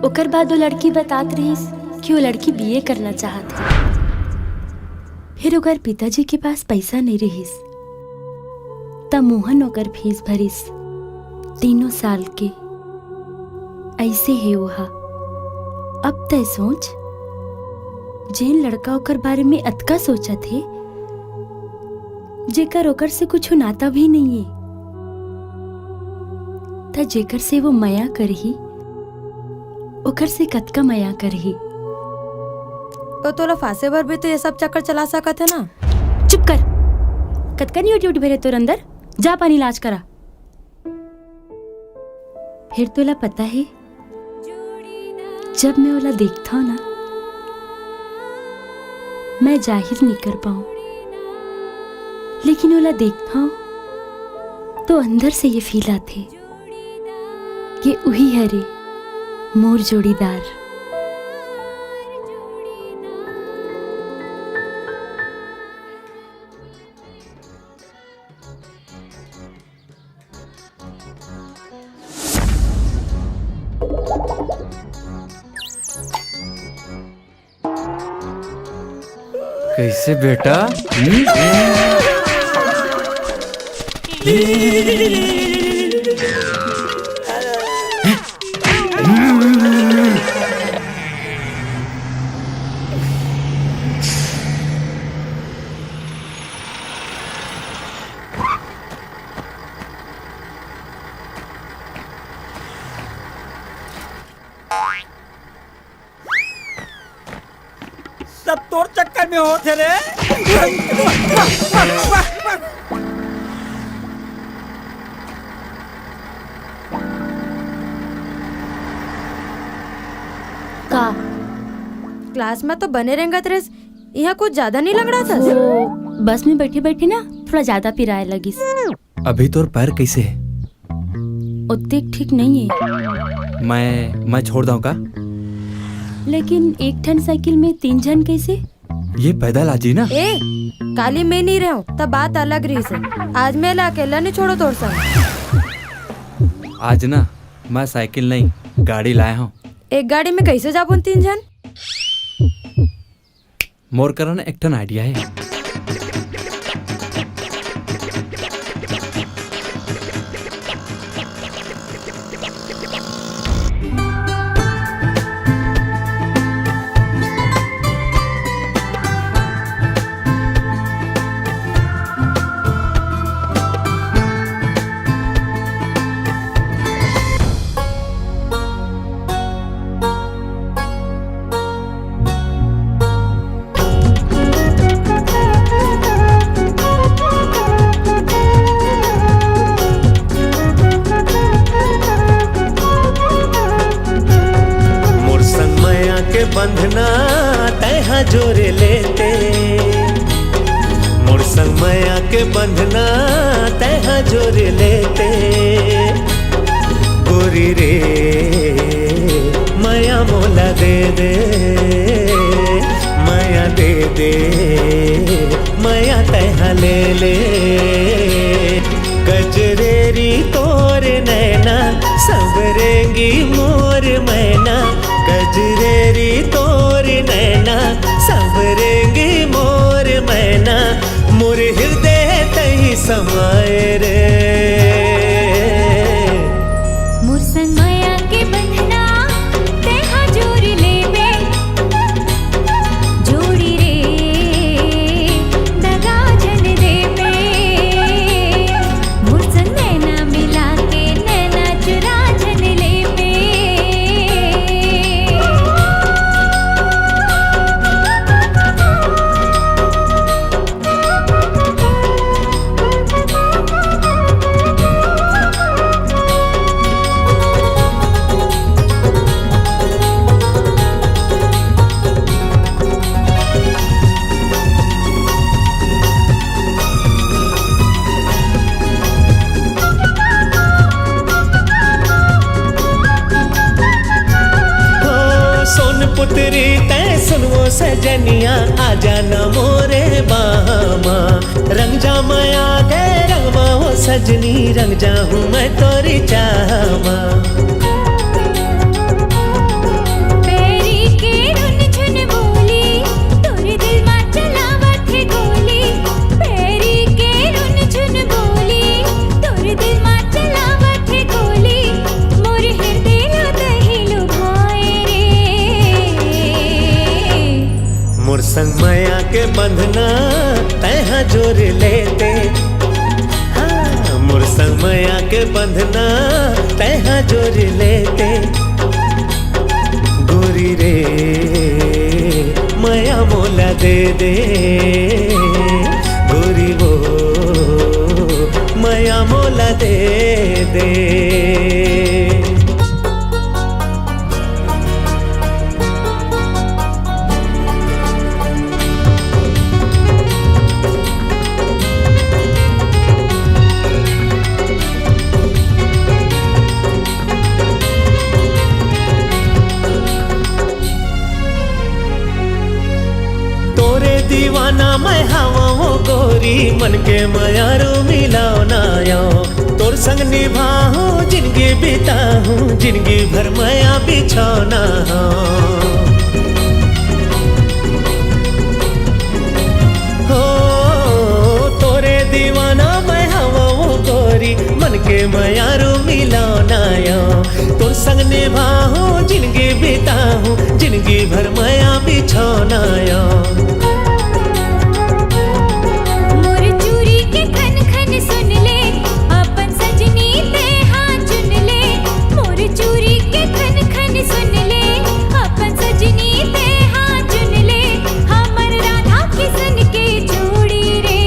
ओकर बाद ओ लड़की बतात रिहिस कि ओ लड़की बीए करना चाहत हे। फिर ओकर पिताजी के पास पइसा नइ रिहिस, त मोहन ओकर फीस भरिस, तीनों साल के। अइसे हे ओहा। अब तैं सोच, जेन लड़का ओकर बारे में अतका सोचत हे, जेकर ओकर से कुछु नाता भी नइये, त जेकर से वो मया करही, ओकर से कतका मया करही। तो तोला फांसे बर भी तो ये सब चक्कर चला सकत हे ना। चुप कर, कतका न्यूट यूट भरे तोर अंदर। जा अपन इलाज करा। फिर तोला पता हे, जब मैं ओला देखथव ना, मैं जाहिर नइ कर पाऊं, लेकिन ओला देखथव तो अंदर से ये फील आथे कि उही हरे, मोर जोड़ीदार। कैसे बेटा? हम्म? सब तोर चक्कर में होत हे रे। का? क्लास में तो बने रेंगत रेस, इहाँ कुछ ज्यादा नहीं लंगड़ा था? वो बस में बैठे बैठे ना थोड़ा ज्यादा पिराए लगिस। अभी तोर पैर कैसे है? ओतेक ठीक नहीं है। मैं मैं छोड़ दूं का? लेकिन एक ठन साइकिल में तीन झन कैसे? ये पैदल आजी ना। ए, काली मैं नहीं रहूं, तब बात अलग रही से। आज मैं ला अकेला नहीं छोड़ो तोर संग। आज ना मैं साइकिल नहीं, गाड़ी लाया हूँ। एक गाड़ी में कैसे जाबो तीन झन? मोर करा ना एक ठन आइडिया है। मोर संग मया के बंधना तैहा जोरे लेते, मोर संग मया के बंधना तैहा जोरे लेते। गोरी रे, मया मोला दे दे, मया दे दे, मया तैहा ले ले। गजरेरी तोर नैना, संवरेंगी मोर मैना। गजरेरी तोर नैना, संवरेंगी मोर मैना। मोर हृदय तही समाए रे। मोर संग मया के बंधना तैहा जोर लेबे। जोड़ी रे दगा झन देबे। मोर संग नैना मिला के नैना चुरा झन लेबे। ओ सोन पुतरी तै सुनवो सजनिया, आ जाना मोरे बामा। रंग जा मया के रंगवा हो सजनी, रंग जा हूँ मैं तोरी चाहवा। पैरी के रुन झुन बोली, तोरे दिल मा चलावत हे गोली। पैरी के रुन झुन बोली, तोरे दिल मा चलावत हे गोली। मोर हृदय ला दही लुभाए रे। मोर संग मया के बंधना तैहा जोर लेते। हाँ, मोर संग मया के बंधना तैहा जोर लेते। गोरी रे, मया मोला दे दे। गोरी वो, मया मोला दे दे। दीवाना मैं हवं वो गोरी, मन के मया रो मिलाव ना यो। तोर संग निभाहूं, जिंदगी बिताहूं, जिंदगी भर मया बिछाव ना हो। हो, तोरे दीवाना मैं हवं वो गोरी, मन के मया रो मिलाव ना यो। तोर संग निभाहूं, जिंदगी बिताहूं, जिंदगी भर मया बिछाव ना यो। मोर चूरी के खन खन सुन ले, अपन सजनी तेहा चुन ले। मोर चूरी के खन खन सुन ले, अपन सजनी तेहा चुन ले। हमर राधा किशन के जोड़ी रे।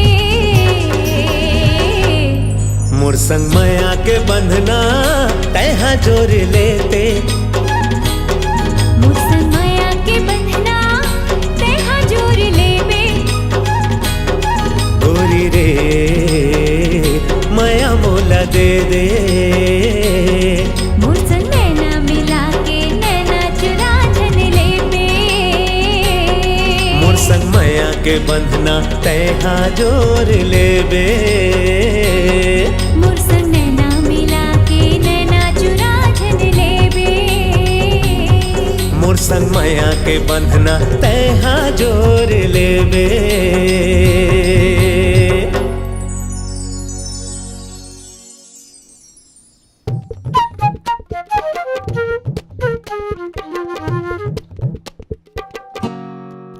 मोर संग मया के बंधना तैहा जोर लेते। मोर संग मया के बंधना तैहा जोर लेबे। गोरी रे, मया मोला दे दे। मोर संग नैना मिला के नैना चुरा झन लेबे। मोर संग मया के बंधना तैहा जोर लेबे। मोर संग नैना मिला के नैना चुरा झन लेबे। मोर संग मया के बंधना तैहा जोर लेबे।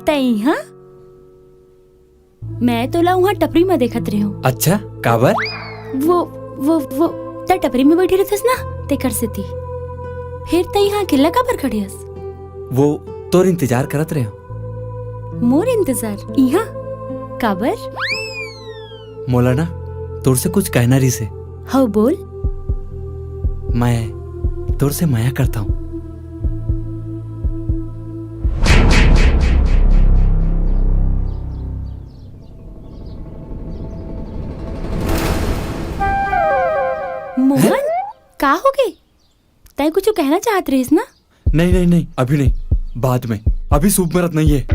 तैहा मैं तोला उहाँ टपरी म देखत रेहेंव। अच्छा, काबर? वो, वो, वो, तैं टपरी म बइठे रहिथस ना, तेकर सेती। फेर तैं इहाँ अकेल्ला काबर खड़े हस? वो तोर इंतजार करत रेहेंव। मोर इंतजार? इहाँ? काबर? मोला ना, तोर से कुछ कहना रहिसे। हव, बोल। मैं तोर से मया करथंव। मोहन, का होगे? तैं कुछु कहना चाहत रहिस ना? नहीं, नहीं, नहीं, अभी नहीं, बाद में। अभी शुभ मुहूर्त नहीं है।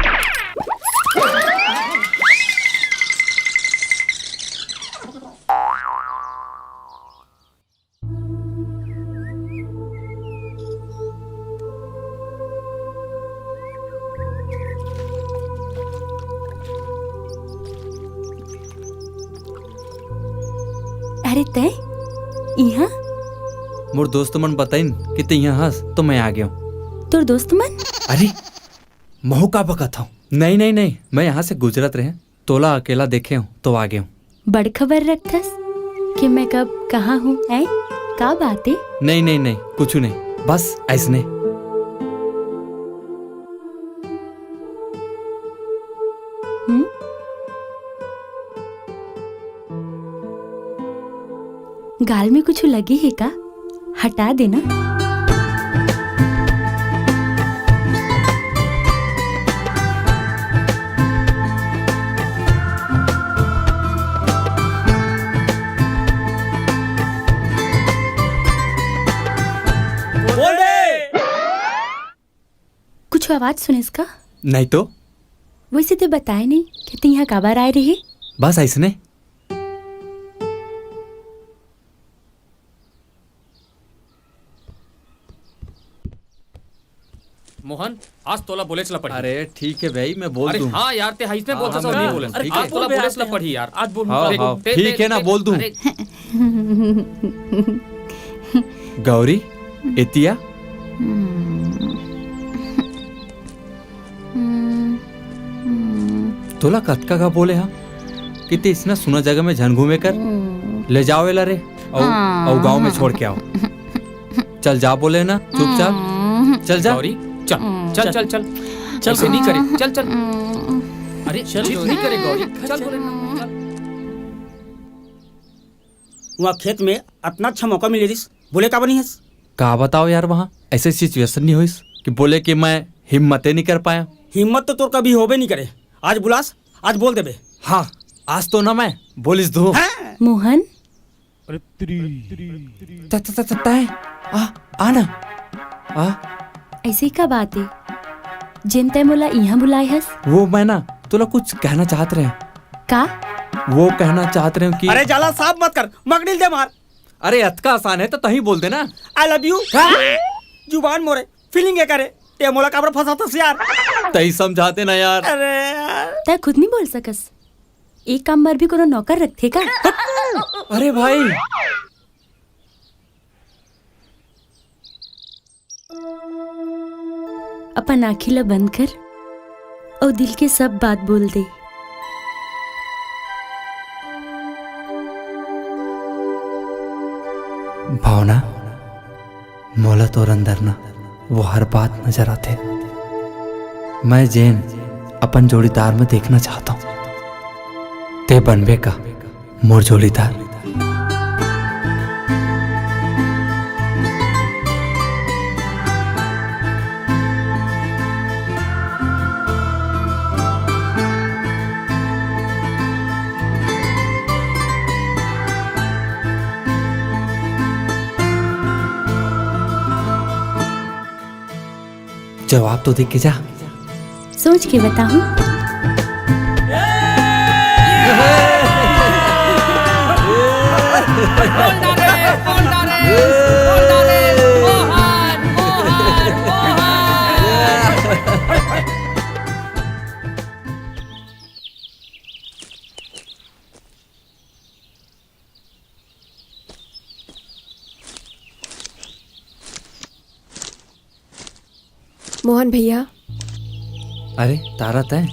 अरे तैं इहाँ? मोर दोस्त मन बताइन कि तैं इहाँ हस, तो मैं आ गेंव। तोर दोस्त मन? अरे, महूँ का बकत हंव? नहीं, नहीं, नहीं, मैं यहाँ से गुजरत रहेंव, तोला अकेला देखेंव, तो आ गेंव। बड़ खबर रखथस कि मैं कब कहाँ हूँ, हैं? का बात हे? नहीं, नहीं, नहीं, कुछु नहीं, बस अइसने। हम्म? गाल में कुछु लगे हे का? हटा देना। बोल दे। कुछु आवाज सुनेस का? नहीं तो। वइसे तैं बताए नहीं कि तैं इहाँ काबर आए रहे? बस अइसने। मोहन, आज तोला बोलेच ला पड़ही। अरे ठीक हे भाई, मैं बोल अरे दूँ। हाँ यार, तैं अइसने हाँ, बोलथस हाँ, सब नहीं बोलस। अरे ठीक हे। आज तोला बोलेच ला पड़ही यार। आज बोलहूँ। हाँ, अरे, हाँ, ठीक हे ना, बोल दूँ। अरे। गौरी, एती आ। हम्म। हम्म। तोला कतका का बोले हंव कि तैं अइसना सुना जगह में झन घूमे कर। हम्म। ले जाव एला रे, अउ, हाँ। अउ गाँव में छोड़ के आव। चल जा बोले ना, चुपचाप। हम्म। चल जा। गौरी, चल, हम्म। चल, चल, चल। चल, अइसे नहीं करे। चल, चल। हम्म। अरे, चल, अइसे नहीं करे, गौरी। चल, चल। बोले ना, चल। वहाँ खेत में अतना अच्छा मौका मिले रिहिस, बोले काबर नहीं हस? का बताव यार, वहाँ अइसे situation नहीं होइस कि बोले कि मैं हिम्मते नहीं कर पायंव। हिम्मत तो तोर कभी होबे नहीं करे। आज बुलास, आज बोल देबे। हाँ, आज तो ना मैं बोलिस दूँ। हैं? मोहन। अरे तेरी। त, त, त, त, तैं आ, आ ना। आ। अइसे का बात हे? जेन तैं मोला इहाँ बुलाए हस? वो मैं ना तोला कुछ कहना चाहत रहे। का? वो कहना चाहत रहे कि अरे जाला साफ मत कर, मकड़िल दे मार। अरे अतका आसान है तो तहीं बोल देना। I love you। हाँ? जुबान मोरे, feeling है करे। ते मोला काबर फंसाथस यार? तहीं समझाते ना यार। अरे यार। तै खुद नहीं बोल सकस। एक काम बर भी कोनो नौकर रखथे का? अरे भाई। अपन आँखी ला बंद कर अउ दिल के सब बात बोल दे। भावना, मोला तोर अंदर ना वो हर बात नजर आथे, मैं जेन अपन जोड़ीदार में देखना चाहता हूँ। ते बनबे का मोर जोड़ीदार? जवाब तो दे के जा। सोच के बताऊं। मोहन भैया। अरे तारा, तैं?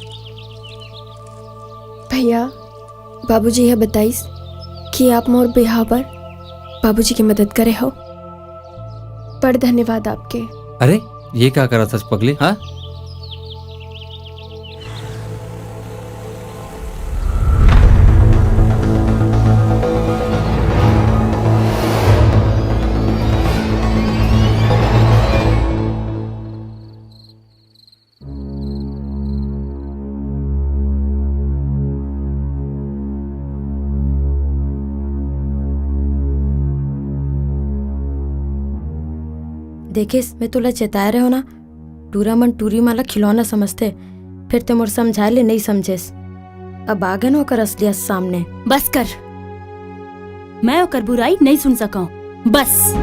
भैया, बाबूजी ह बताइस कि आप मोर बिहाव बर बाबूजी के मदद करे हो। बड़ धन्यवाद आपके। अरे, ये का करत हस पगली, हाँ? देखेस, मैं तोला चेताए रहेंव ना, टूरा मन टूरी मन ला खिलौना समझथे, फेर तैं मोर समझाए ले नइ समझेस। अब आ गे ना ओकर असलियत सामने। बस कर, मैं ओकर बुराई नइ सुन सकंव। बस।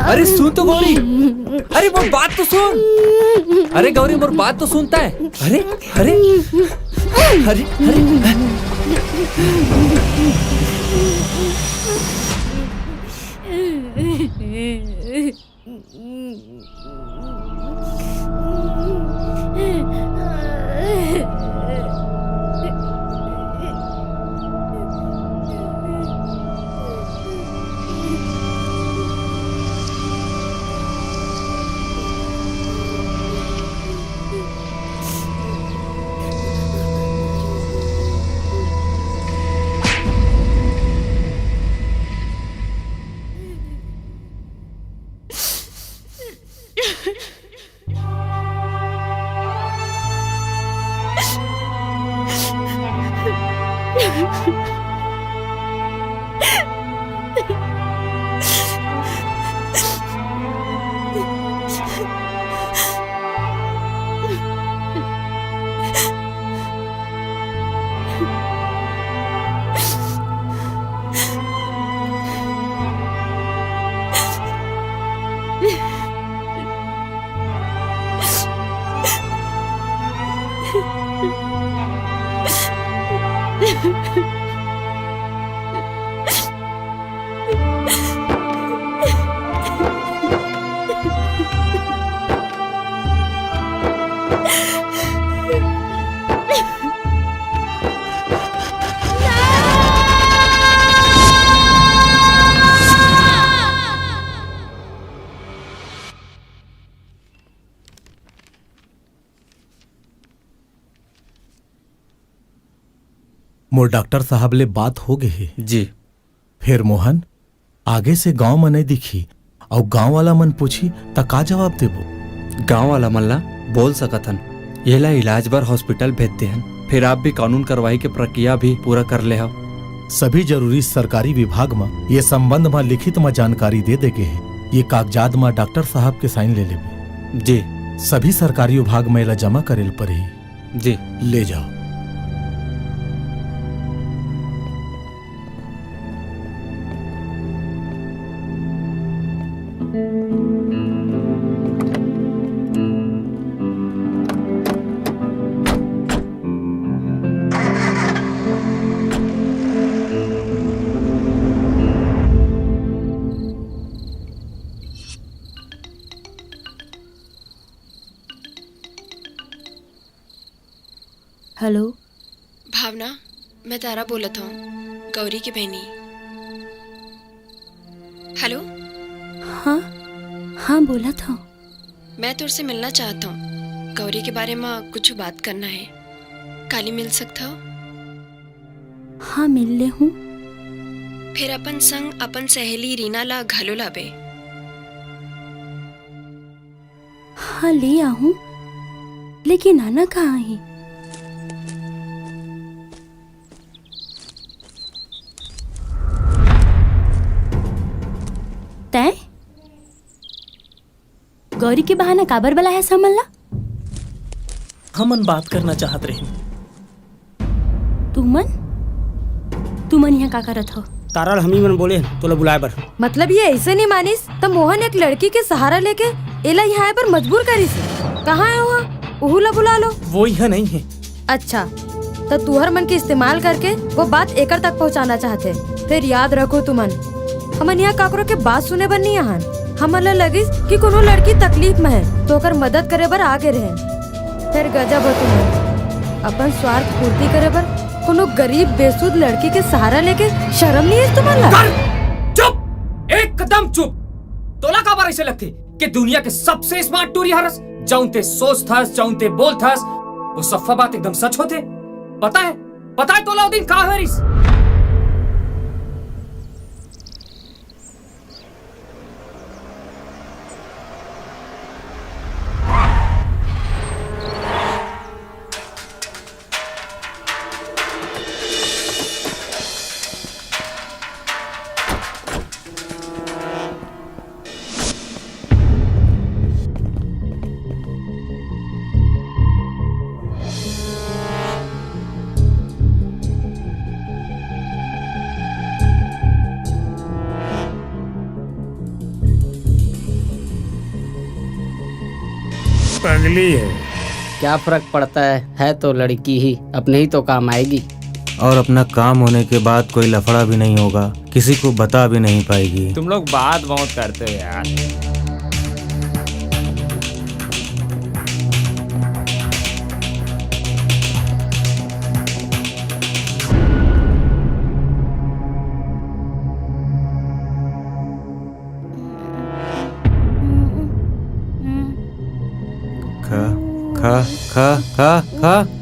अरे सुन तो गौरी, अरे मोर बात तो सुन। अरे गौरी, मोर बात तो सुन तैं। अरे, अरे, अरे, अरे। मोर डॉक्टर साहब ले बात हो गे हे। जी। फेर मोहन, आगे से गांव म नइ दिखही, अउ गांव वाला मन पूछही, त का जवाब देबो? गांव वाला मन ला बोल सकत हन, येला इलाज बर हॉस्पिटल भेज दे हन। फिर आप भी कानून कार्रवाई के प्रक्रिया भी पूरा कर ले हव। सभी जरूरी सरकारी विभाग म ये संबंध म लिखित म जानकारी दे दे गे हे। ये कागजात म डॉक्टर साहब के साइन ले लेबे। जी। सभी सरकारी विभाग म एला जमा करे ल परही। जी। ले जाव। हेलो। भावना, मैं तारा बोलत हूँ, गौरी की बहनी। हेलो। हाँ, हाँ, बोलत हूँ। मैं तोर से मिलना चाहत हूँ। गौरी के बारे में कुछ बात करना है। काली मिल सकत हव? हाँ, मिल ले हूँ। फिर अपन संग अपन सहेली रीना ला घलो लाबे। हाँ, ले आहूँ, लेकिन आना कहाँ हे? तैं गौरी के बहाना काबर बलाय हस हमन ला? हमन बात करना चाहत रहिन। तुमन? तुमन इहाँ का करत हव? तारा ल हमी मन बोले हन, तोला बुलाए बर। मतलब ये अइसे नइ मानिस, त मोहन एक लड़की के सहारा लेके एला इहाँ आए बर मजबूर करिस। कहाँ हे ओहा? ओहू ला बुला लो। वो इहाँ नइ हे। अच्छा, त तुहर मन के इस्तेमाल करके वो बात एकर तक पहुँचाना चाहथे। फेर याद रखो तुमन, हमन इहाँ काकरो के बात सुने बर नइ आहन। हमन ला लगिस कि कोनो लड़की तकलीफ में हे, त ओकर मदद करे बर आगे रहेन। फेर गजब हो तुमन, अपन स्वार्थ पूर्ति करे बर कोनो गरीब बेसुध लड़की के सहारा लेके शरम नइ हे तुमन ला? कर! चुप! एकदम चुप! तोला काबर अइसे लगथे कि दुनिया के सबसे स्मार्ट टूरी हरस? जउन ते सोचथस, जउन ते बोलथस, वो सफ्फा बात एकदम सच होथे। पता हे, पता हे तोला ओ दिन का होय रिस? पगली है। क्या फर्क पड़ता है, है तो लड़की ही, अपने ही तो काम आएगी। और अपना काम होने के बाद कोई लफड़ा भी नहीं होगा, किसी को बता भी नहीं पाएगी। तुम लोग बात बहुत करते हो यार। खा, खा, खा, खा, खा।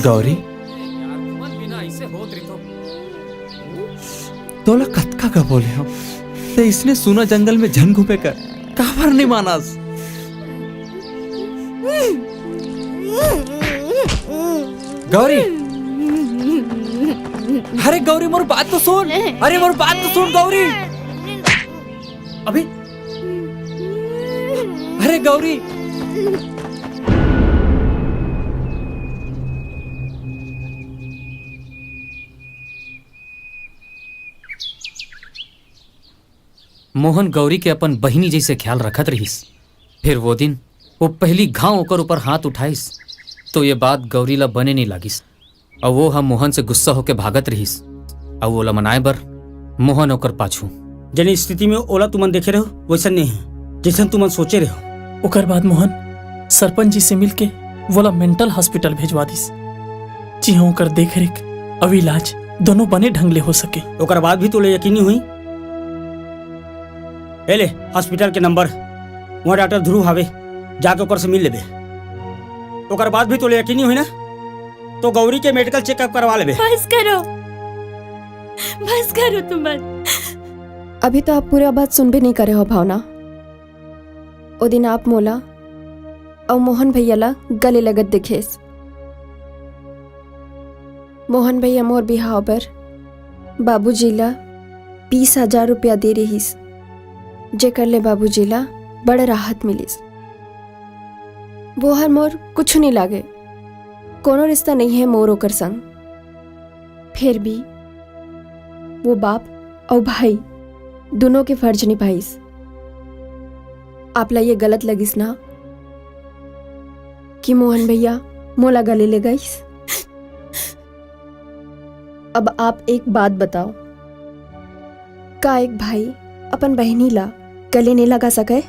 गौरी, तोला कतका का बोले हंव, ते इसने सुना जंगल में झन घूमे कर, काबर नहीं मानस? गौरी, अरे गौरी, मोर बात तो सुन। अरे मोर बात तो सुन गौरी। अभी, अरे गौरी। मोहन गौरी के अपन बहिनी जइसे ख्याल रखत रहिस। फिर वो दिन वो पहली घांव ओकर ऊपर हाथ उठाइस, तो ये बात गौरी ला बने नहीं लागिस। अउ वो ह मोहन से गुस्सा होके भागत रहिस, अउ ओला मनाए बर मोहन ओकर पाछू। जने स्थिति में ओला तुमन देखे रहो, वैसन नहीं है, जैसन तुमन सोचे रहो। ओकर बाद मोहन सरपंच जी से मिलके वोला मेंटल हॉस्पिटल भेजवा दिस, जिहां ओकर देखरेख अउ इलाज दोनों बने ढंग ले हो सके। ओकर बाद भी तोले यकीन नहीं हुई? ए ले, हॉस्पिटल के नंबर, वहाँ डॉक्टर ध्रुव हावे, जाके ओकर से मिल लेबे। ओकर बाद भी तोले यकीन नहीं हुई ना, तो गौरी के मेडिकल चेकअप करवा लेबे। बस करो, बस करो तुमन। अभी तो आप पूरा बात सुनबे नहीं करे हो भावना। ओ दिन आप मोला अउ मोहन भैया ला गले लगत देखेस। मोहन भैया मोर बिहाव बर बाबूजी ला बीस हजार रुपया दे रिहिस, जेकर ले बाबूजी ला बड़ राहत मिलिस। वो हर मोर कुछ नहीं लागे, कोनो रिश्ता नहीं है मोर ओकर संग। फिर भी वो बाप अउ भाई दोनों के फर्ज निभाइस। आपला ये गलत लगिस ना कि मोहन भैया मोला गले ले गइस? अब आप एक बात बताओ, का एक भाई अपन बहिनी ला गले नहीं लगा सके?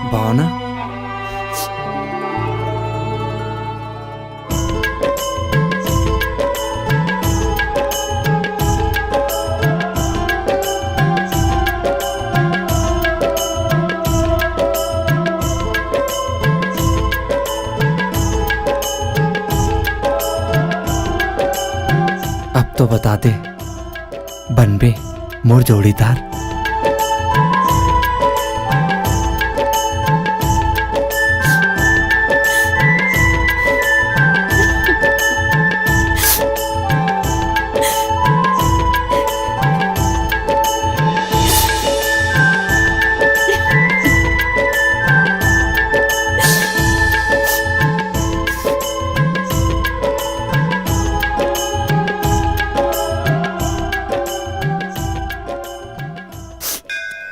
भावना, अब तो बता दे, बनबे मोर जोड़ीदार।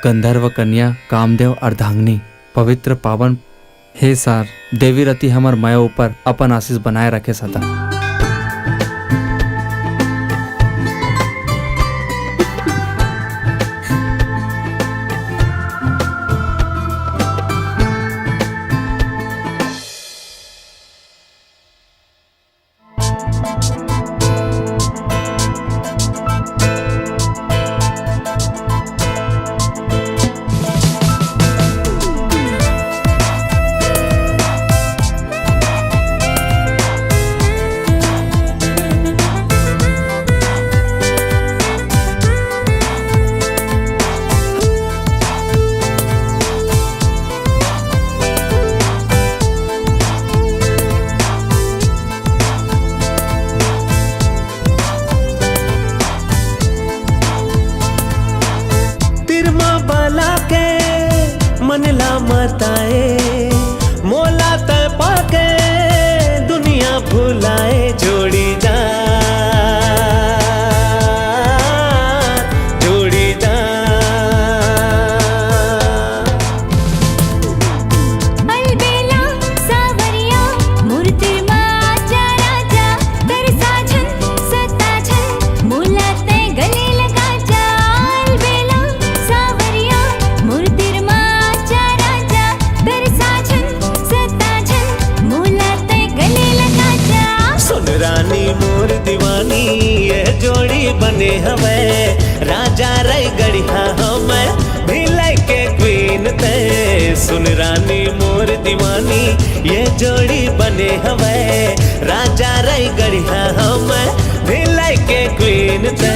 गंधर्व कन्या, कामदेव अर्धांगिनी, पवित्र पावन, हे सार, देवी रति हमर मया ऊपर अपन आशीष बनाए रखे सदा। तिरमा बाला के मन ला मताए, मोला तै पाके दुनिया भुलाए। जोड़ी जा, जोड़ी जा। अलबेला सावरिया, मुरतिर मा आजा राजा, तरसा झन, सता झन, मोला तै गले लगा जा। अलबेला सावरिया, मुरतिर मा आजा राजा, तरसा हवय राजा रायगढ़िया, हम भिलाई के क्वीन ते।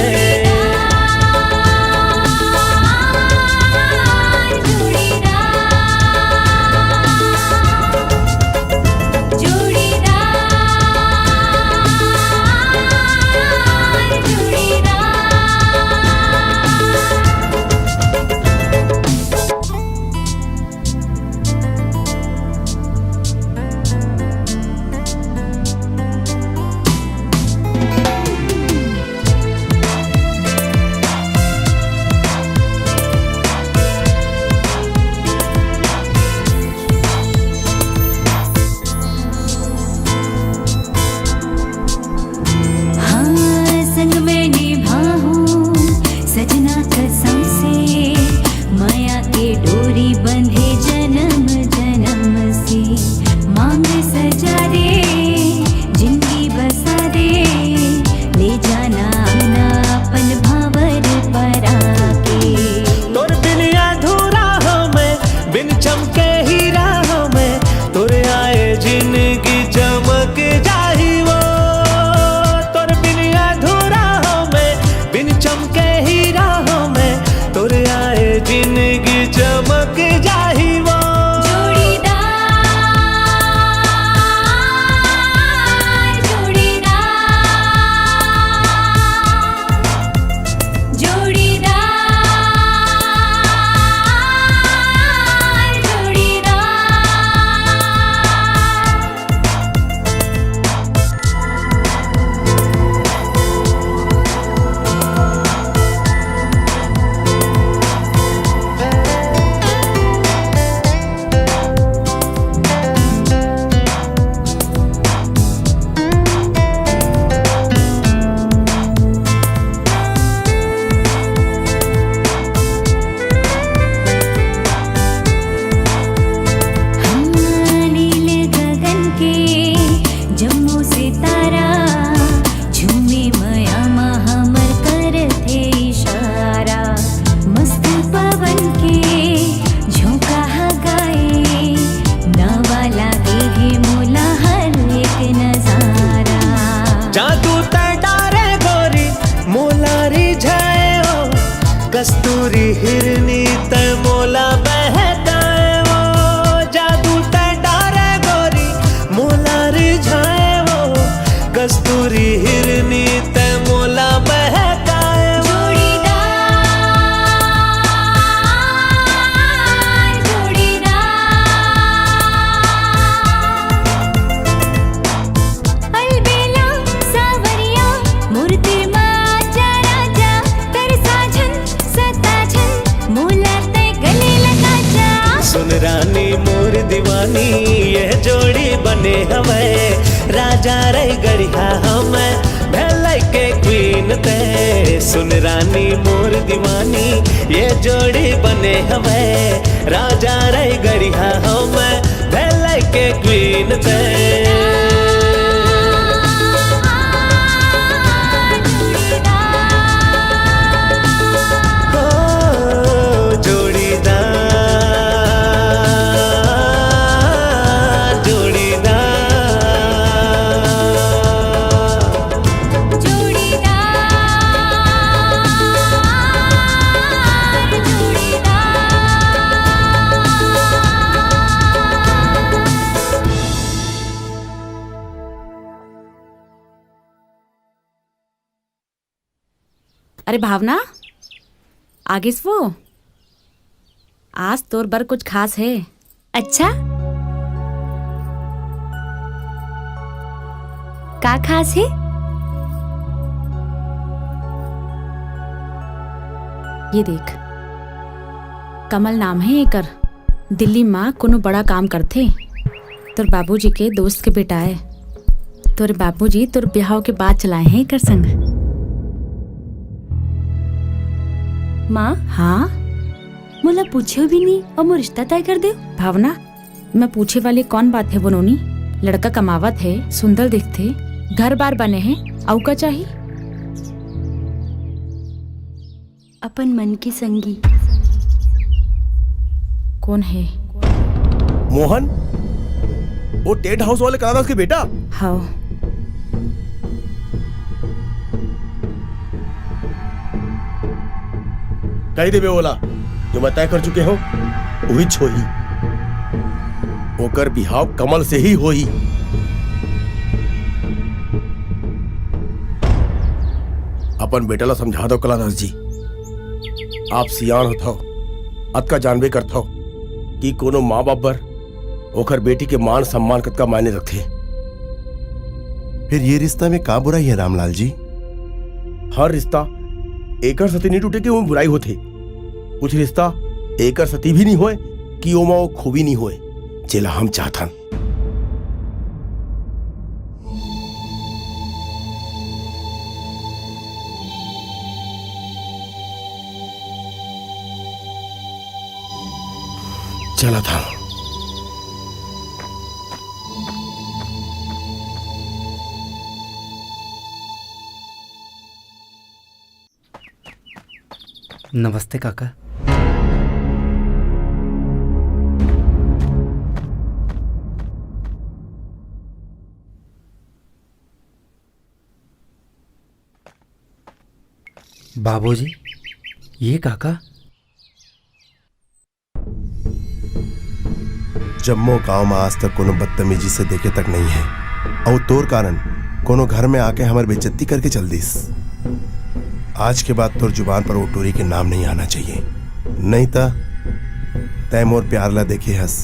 हाँ, संग में निभाहूँ सजना कसम से, मया के डोरी बंधे जनम जनम से। मांग सजा दे, जिंदगी बसा दे, ले जाना ना अपन भंवर परा के। तोर बिन अधूरा हो मैं, बिन चमके हीरा हो मैं, तोरे आए जिंदगी चमक जाही वो। तोर बिन अधूरा हो मैं, बिन चमके हीरा हो मैं, तोरे आए जिंदगी चमक जाही वो। जोड़ीदार, जोड़ीदार, जोड़ीदार, जोड़ीदार। हाँ, नील गगन के जम्मो सितारा, झूमे मया मा हमर करथे इशारा। मस्त पवन के झोंका ह गाए, नवा लागे हे मोला हर एक नजारा। जादू तै डारे गोरी मोला रिझाए ओ, कस्तूरी हिरनी तै मोला बहकाए ओ। जादू तै डारे गोरी मोला रिझाए ओ, कस्तूरी हिरनी तै मोला बहकाए ओ। जोड़ीदार, जोड़ीदार, अलबेला सावरिया, मूर्ति मा आजा राजा, कर साजन सताजन, मोला तै गले लगा जा। सुन रानी मोर दीवानी, ये जोड़ी बने हवय, राजा रायगढ़िया हम, भिलाई के क्वीन ते। सुन रानी मोर दीवानी, ये जोड़ी बने हवय, राजा रायगढ़िया हम, भिलाई के क्वीन ते। ओ, जोड़ीदार, जोड़ीदार। अरे भावना, आ गेस वो? आज तोर बर कुछ खास हे। अच्छा, का खास हे? ये देख, कमल नाम हे एकर। दिल्ली म कोनो बड़ा काम करथे। तोर बाबूजी के दोस्त के बेटा आय। तोर बाबूजी तोर बिहाव के बात चलाए हे एकर संग। माँ, हाँ? मोला पूछेव भी नहीं अउ मोर रिश्ता तय कर देव। भावना, मैं पूछे वाली कौन बात हे वो नोनी? लड़का कमावत हे, सुंदर दिखथे, घर बार बने हे, अउ का चाही? अपन मन के संगी। कौन हे? मोहन? वो टेंट हाउस वाले कलादास के बेटा? हाँ। कही देबे ओला, जो मैं तय कर चुके हूँ, वही होही। ओकर बिहाव कमल से ही होही। अपन बेटा ला समझा दो कलादास जी, आप सियान होत हव, अतका जानबे करत हव कि कोनो माँ बाप बर ओकर बेटी के मान सम्मान कतका मायने रखथे। फिर ये रिश्ता में का बुराई है रामलाल जी? हर रिश्ता एकर सेती नहीं टूटे कि ओमा बुराई होथे। कुछ रिश्ता एकर सेती भी नहीं होय कि ओमा वो खूबी नहीं होय, जेला हम चाहथन। चलत हंव। नमस्ते काका। बाबूजी, ये काका? जम्मो गांव म आज तक कोनो बदतमीजी से देखे तक नहीं है, अउ तोर कारण कोनो घर में आके हमर बेइज्जती करके चल दिस। आज के बाद तोर जुबान पर वो टूरी के नाम नहीं आना चाहिए, नहीं त तै मोर प्यार ला देखे हस,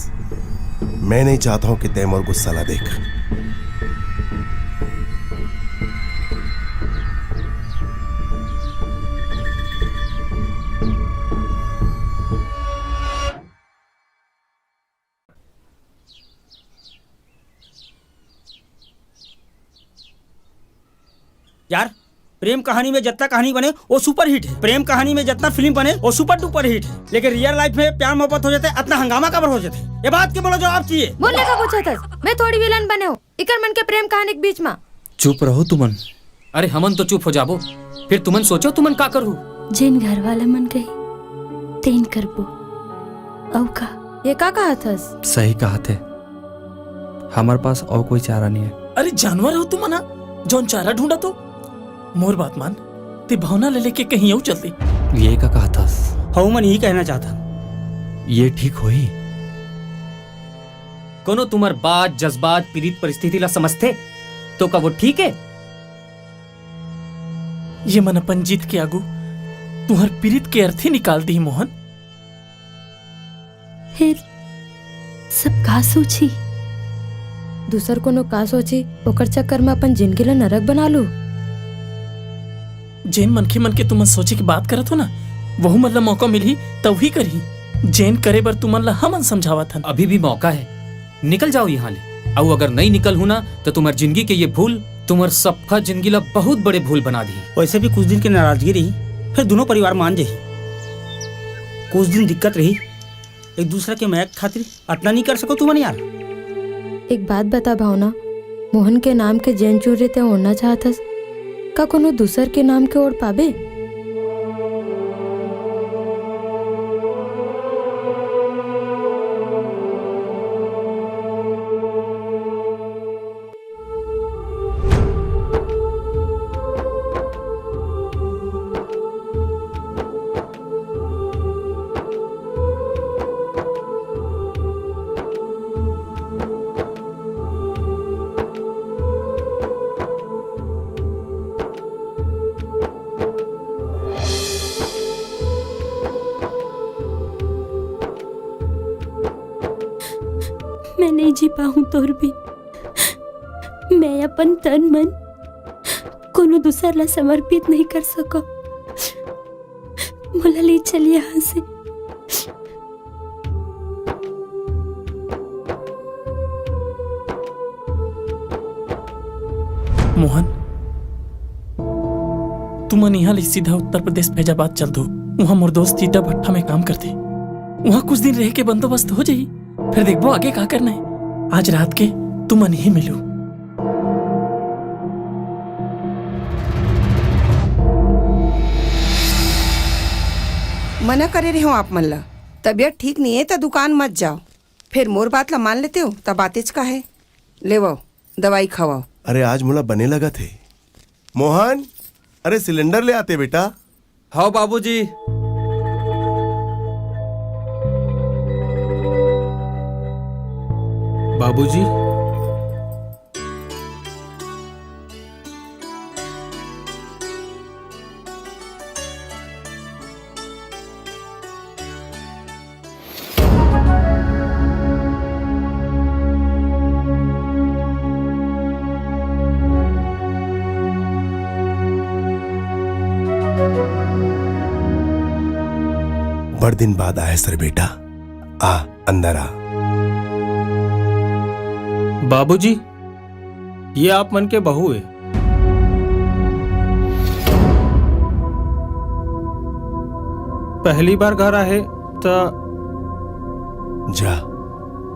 मैं नहीं चाहता हूं कि तै मोर गुस्सा ला देख। यार, प्रेम कहानी में जतना कहानी बने, वो सुपरहिट है। प्रेम कहानी में जतना फिल्म बने, वो सुपर डुपर हिट है। लेकिन रियल लाइफ में प्यार मोहब्बत हो जाते, अतना हंगामा काबर हो जाते? ये बात के मोला जवाब चाहिए। बोलने का पूछा था, मैं थोड़ी विलन बने हूँ इकर मन के प्रेम कहानी के बीच में। चुप रहो तुमन। अरे, हमन तो चुप हो जाबो, फिर तुमन सोचो, तुमन का करहू? जेन घर वाला मन कही, तेन करबो। अउ का? ये का कहत हस? सही कहत हे, हमर पास अउ कोई चारा नहीं है। अरे, जानवर हो तुमन हा, जौन चारा ढूंढा तो। मोर बात मान, ते भावना ले लेके कहीं अउ चल दे। ये का कहत हस? हऊ मन यही कहना चाहता। ये ठीक होही? कोनो तुम्हर बात, जज्बात, पीड़ित परिस्थिति ला समझथे, तो का वो ठीक है? ये मन अपन जीत के आगू तुहर पीरित के अर्थी निकाल दी, मोहन। फिर सब का सोची? दूसर कोनो का सोची, ओकर चक्कर में अपन जिंदगी ला नरक बना लू। जेन मनखे मन के तुमन सोचे के बात करत हो ना, वहू मन ला मौका मिलही, त वही करही। जेन करे बर तुमन ला हमन समझावत हन। अभी भी मौका है, निकल जाओ यहाँ ले। अउ अगर नहीं निकल हूं ना, तो तुम्हार जिंदगी के ये भूल तुम्हार सबका जिंदगी ला बहुत बड़े भूल बना दी। वैसे भी कुछ दिन के नाराजगी रही, फिर दोनों परिवार मान जाही। कुछ दिन दिक्कत रही, एक दूसरा के मया के खातिर अतना नहीं कर सको तुमन यार। एक बात बता भावना, मोहन के नाम के जेन चुनरी ते ओढ़ना चाहत हस, का कोनो दूसर के नाम के ओढ़ पाबे? मैं नहीं जी पाऊं तोर बिन। मैं अपन तन मन कोनो दूसर ला समर्पित नहीं कर सको। मोला ले चल यहाँ से। मोहन, तुमन इहां ले सीधा उत्तर प्रदेश फैजाबाद चल दो। उहां मोर दोस्त ईटा भट्ठा में काम करथे। उहां कुछ दिन रह के बंदोबस्त हो जाही, फिर देखबो आगे का करना है। आज रात के तुमन ही मिलू। मना करे रहे हो आप मन ला, तबीयत ठीक नहीं है त दुकान मत जाओ। फिर मोर बात ला मान लेते हो त बातेच का है। लेवव, दवाई खवाव। अरे, आज मोला बने लगत हे। मोहन, अरे, सिलेंडर ले आते बेटा। हव बाबूजी। बाबूजी। बड़ दिन बाद आए हस रे बेटा, आ, अंदर आ। बाबूजी, ये आप मन के बहू हे। पहली बार घर आहे त जा,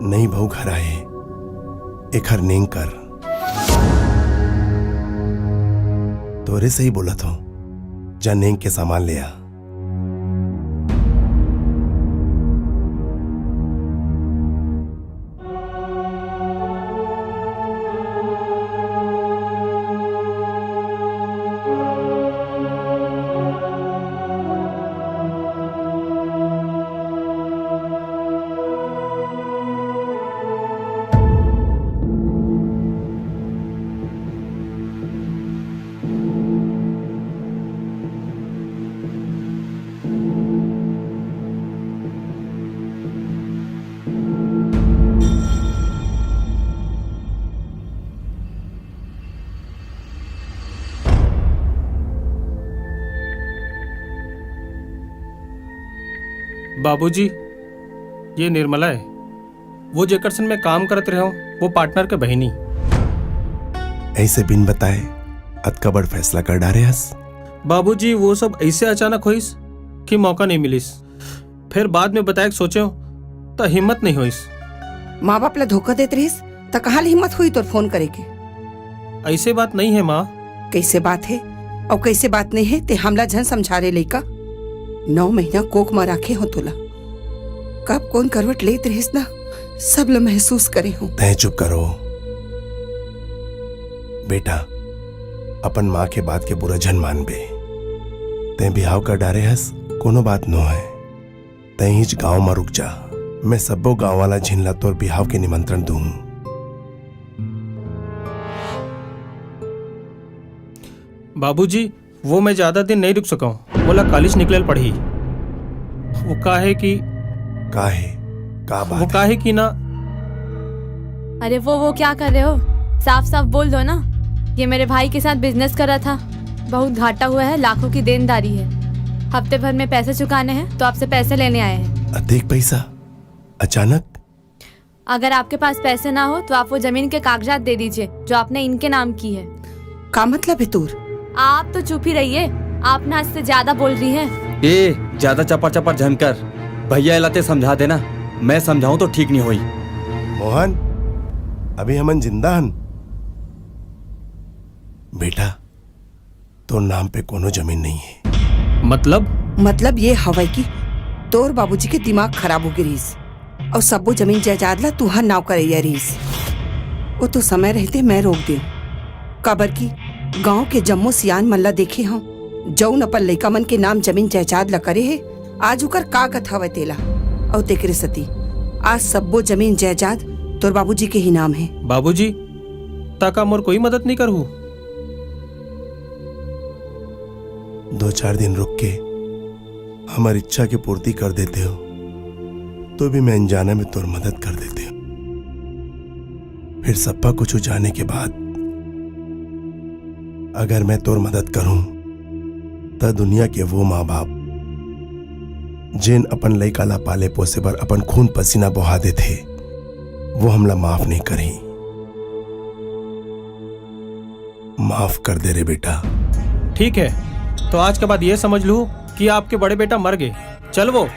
नई बहू घर आहे, एखर नेंग कर। तोरे से ही बोलत हूँ, जा नेंग के सामान ले आ। बाबूजी, ये निर्मला है, वो जेकर संग मैं काम करत रहे हूँ, वो पार्टनर के बहिनी। ऐसे बिन बताए अतका बड़ फैसला कर डारे हस? बाबूजी, वो सब ऐसे अचानक होइस कि मौका नहीं मिलिस। फिर बाद में बताए के सोचे हूँ, त हिम्मत नहीं होइस। माँ बाप ला धोखा देत रहिस, त कहाँ ले हिम्मत हुई तोर फोन करे के? ऐसे बात नहीं है माँ। कैसे बात है? और कैसे बात नहीं है, ते हमला झन समझा रे लइका। नौ महीना कोख म राखे हो तोला। कब कौन करवट लेत रहिस ना, सब ल महसूस करे हो। तैं चुप करो बेटा, अपन माँ के बात के बुरा झन मानबे। तैं बिहाव कर डारे हस, कोनो बात नो है। तैं हीच गांव म रुक जा, मैं सब्बो गांव वाला झिन ला तोर बिहाव के निमंत्रण दूं। बाबूजी, वो मैं ज्यादा दिन नहीं रुक सकूं, मोला कॉलेज निकले ल पड़ही। वो का है कि का है? का बात वो है? का है कि ना अरे वो, वो क्या कर रहे हो? साफ साफ बोल दो ना। ये मेरे भाई के साथ बिजनेस कर रहा था, बहुत घाटा हुआ है, लाखों की देनदारी है। हफ्ते भर में पैसे चुकाने हैं, तो आपसे पैसे लेने आए हैं। अतेक पैसा अचानक? अगर आपके पास पैसे ना हो, तो आप वो जमीन के कागजात दे दीजिए, जो आपने इनके नाम की है। का मतलब है तोर? आप तो चुप ही रहिए, आप ना हद से ज्यादा बोल रही हैं। ए, ज्यादा चपर चपर झन कर। भैया एला ते समझा देना, मैं समझाऊं तो ठीक नहीं होई। मोहन, अभी हमन जिंदा हन। बेटा, तोर नाम पे कोनो जमीन नहीं है। मतलब? मतलब ये हवय कि तोर बाबूजी के दिमाग खराब हो गे रहिस, अउ सब्बो जमीन जायदाद ला तुहर नाव करइया रहिस। वो तो समय रहते मैं रोक देव, काबर कि गांव के जम्मो सियान मन ला देखे हंव, जउन अपन लइका मन के नाम जमीन जायदाद ला करे हे, आज उकर का गत हवय तेला। अउ तेकरे सती आज सब्बो जमीन जायदाद तोर बाबूजी के ही नाम हे। बाबूजी, ता का मोर कोई मदद नहीं करहू? दो चार दिन रुक के हमर इच्छा के पूर्ति कर देते हो, तो भी मैं अनजाने में तोर मदद कर देते हो। फिर सब्बा कुछ जाने के बाद अगर मैं तोर मदद करूं, त दुनिया के वो माँ बाप, जेन अपन लइका ला पाले पोसे बर अपन खून पसीना बहा देथे, वो हमला माफ नहीं करही। माफ कर दे रे बेटा। ठीक है, तो आज के बाद ये समझ लू कि आपके बड़े बेटा मर गए। चल वो।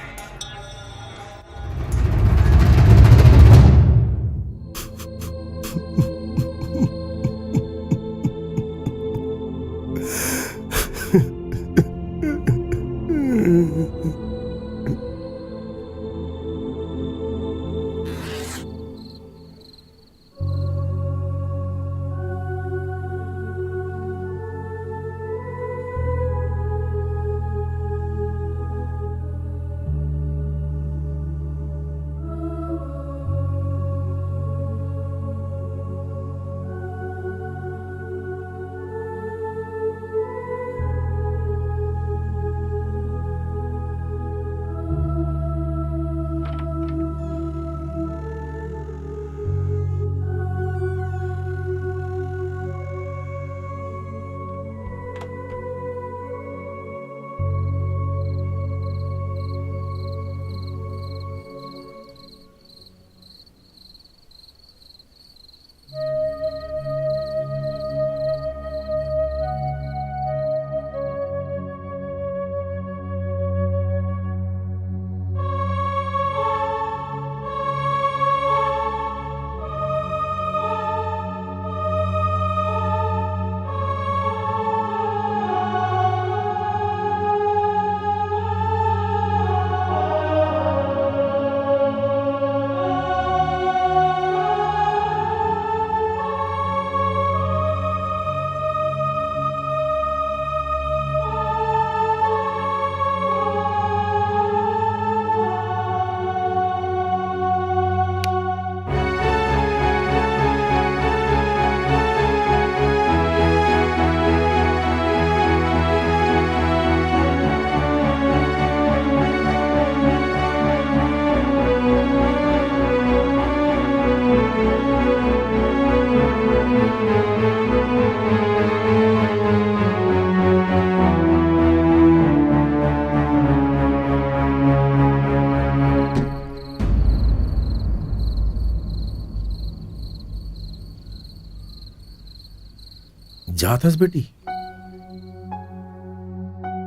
आथस बेटी,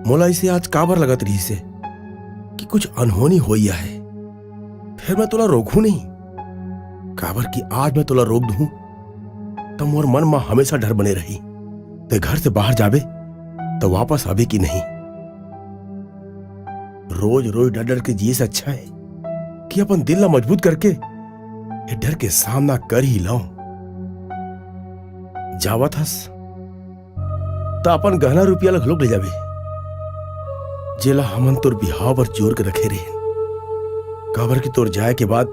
मोला इसे आज काबर लगत रहिसे कि कुछ अनहोनी होई आहे। फेर मैं तोला रोकहूं नहीं, काबर कि आज मैं तोला रोक दूं, त मोर मन म हमेशा डर बने रही। ते घर से बाहर जाबे, त वापस आबे कि नहीं? रोज रोज डर डर के जिए से अच्छा है कि अपन दिल ला मजबूत करके ये डर के सामना कर ही लऊं। जावत हस, त अपन गहना रुपया ला घलोक ले जाबे, जेला हमन तोर बिहाव बर जोर के रखे रहेन, काबर कि तोर जाए के बाद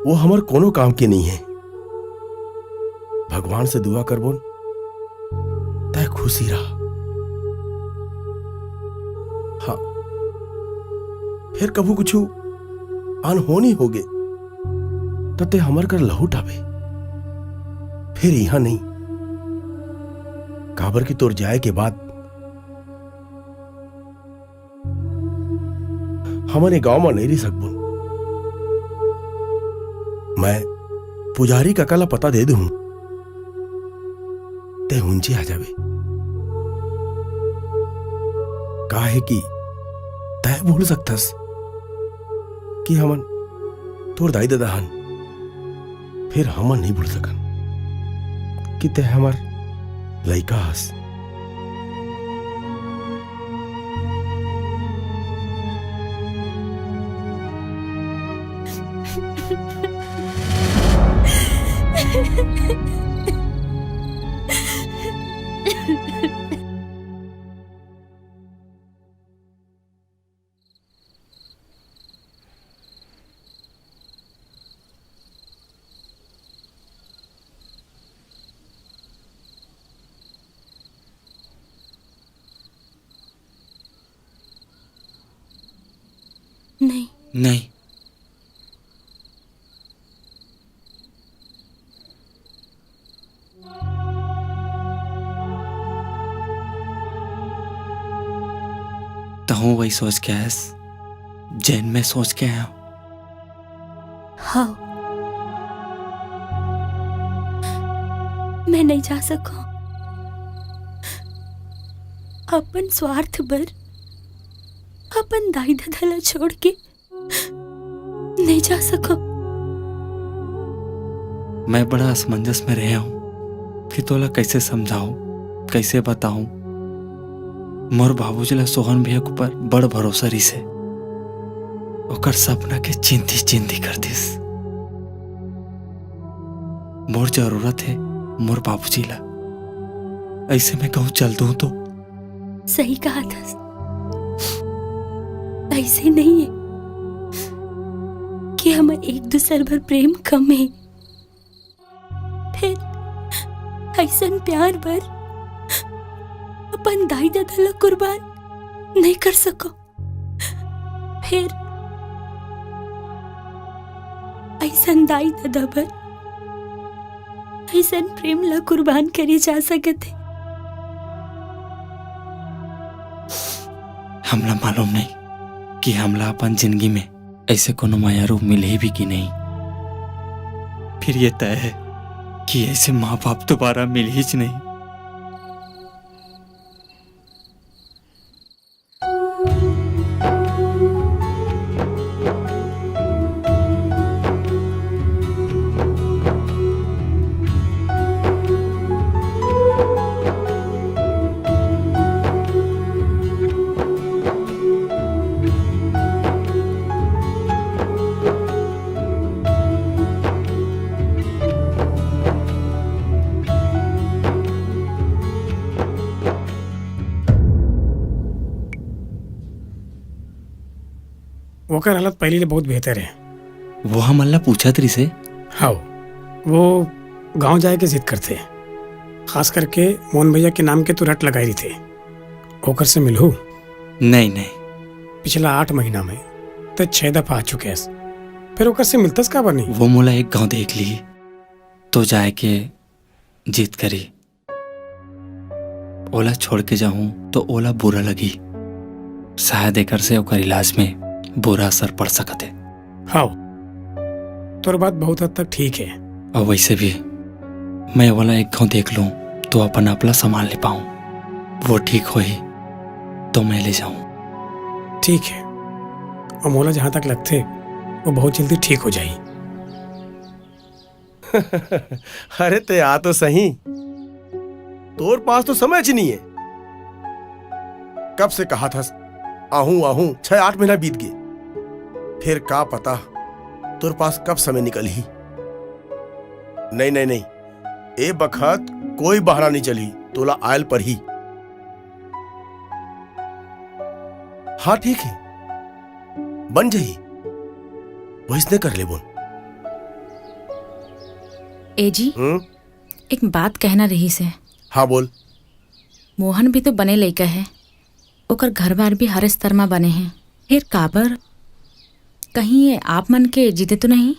वो हमर कोनो काम के नहीं है। भगवान से दुआ करबोन, तै खुशी रह। हाँ, फेर कभू कुछु अनहोनी होगे, त तै हमर कर लहुट आबे। फेर इहां नहीं, काबर कि तोर जाए के बाद हमन ए गांव म नइ रहि सकबो। मैं पुजारी कका ला पता दे दूं, ते हुंचे आ जाबे। काहे कि तै भूल सकथस कि हमन तोर दाई ददा हन, फेर हमन नइ भूल सकन कि तै हमर लइका हस। नहीं। नहीं। तहूं वही सोच के आयस, जेन मैं सोच के आया हूं। हाँ, मैं नहीं जा सकूं। अपन स्वार्थ बर अपन दाई ददा ला छोड़ के नहीं जा सकूं। मैं बड़ा असमंजस में रहे हूं कि तोला कैसे समझाऊं, कैसे बताऊं। मोर बाबूजी ला सोहन भैया के ऊपर बड़ भरोसा रिहिसे। ओकर सपना के चिंदी चिंदी कर दिस। मोर जरूरत है मोर बाबूजी ला, ऐसे मैं कहूं चल दूं तो? सही कहा था, ऐसे नहीं है कि हमर एक दूसर बर प्रेम कम है, फिर ऐसन प्यार बर अपन दाई ददा ला कुर्बान नहीं कर सको। फिर अइसन दाई ददा बर अइसन प्रेम ला कुर्बान करे जा सकत हे? हमला मालूम नहीं कि हमला अपन जिंदगी में ऐसे कोनो मायारू मिलही भी कि नहीं। फिर ये तय है कि ऐसे माँ बाप दोबारा मिलहीच नहीं। ओकर हालत पहिली ले बहुत बेहतर हे। वो हमन ला पूछत रिहिसे। हव, वो गांव जाए के जिद करथे, खास करके मोहन भैया के नाम के तू रट लगाए रिहिसे। ओकर से मिलहू? नहीं, नहीं। पिछला आठ महीना में ते छह दफा आ चुके हस, फिर ओकर से मिलतस काबर नहीं? वो मोला एक घांव देख ली तो जाए के जिद करी। ओला छोड़ के जाहूं तो ओला बुरा लगी। शायद एकर से ओकर इलाज में बुरा असर पड़ सकत हे। हव, तोर बात बहुत हद तक ठीक हे। अउ वैसे भी मैं ओला एक घांव देख लूं तो अपन आप ला संभाल ले पाऊं। वो ठीक होही तो मैं ले जाऊं। ठीक है, अउ मोला जहां तक लगथे वो बहुत जल्दी ठीक हो जाही। अरे ते आ तो सही, तोर पास तो समय च नहीं है। कब से कहा था आहूं आहूं, छह आठ महीना बीत गए, फिर का पता तोर पास कब समय निकलही। नहीं नहीं नहीं, ए बखत कोई बहाना नहीं चली, तोला आयल पर ही। हाँ ठीक है, बन जाही, वैसने कर ले बोन। ए जी, हम्म? एक बात कहना रहिसे। हाँ बोल। मोहन भी तो बने लइका है, ओकर घर बार भी हर स्तर मा बने है, फिर काबर? कहीं ये आप मन के जिद तो नहीं?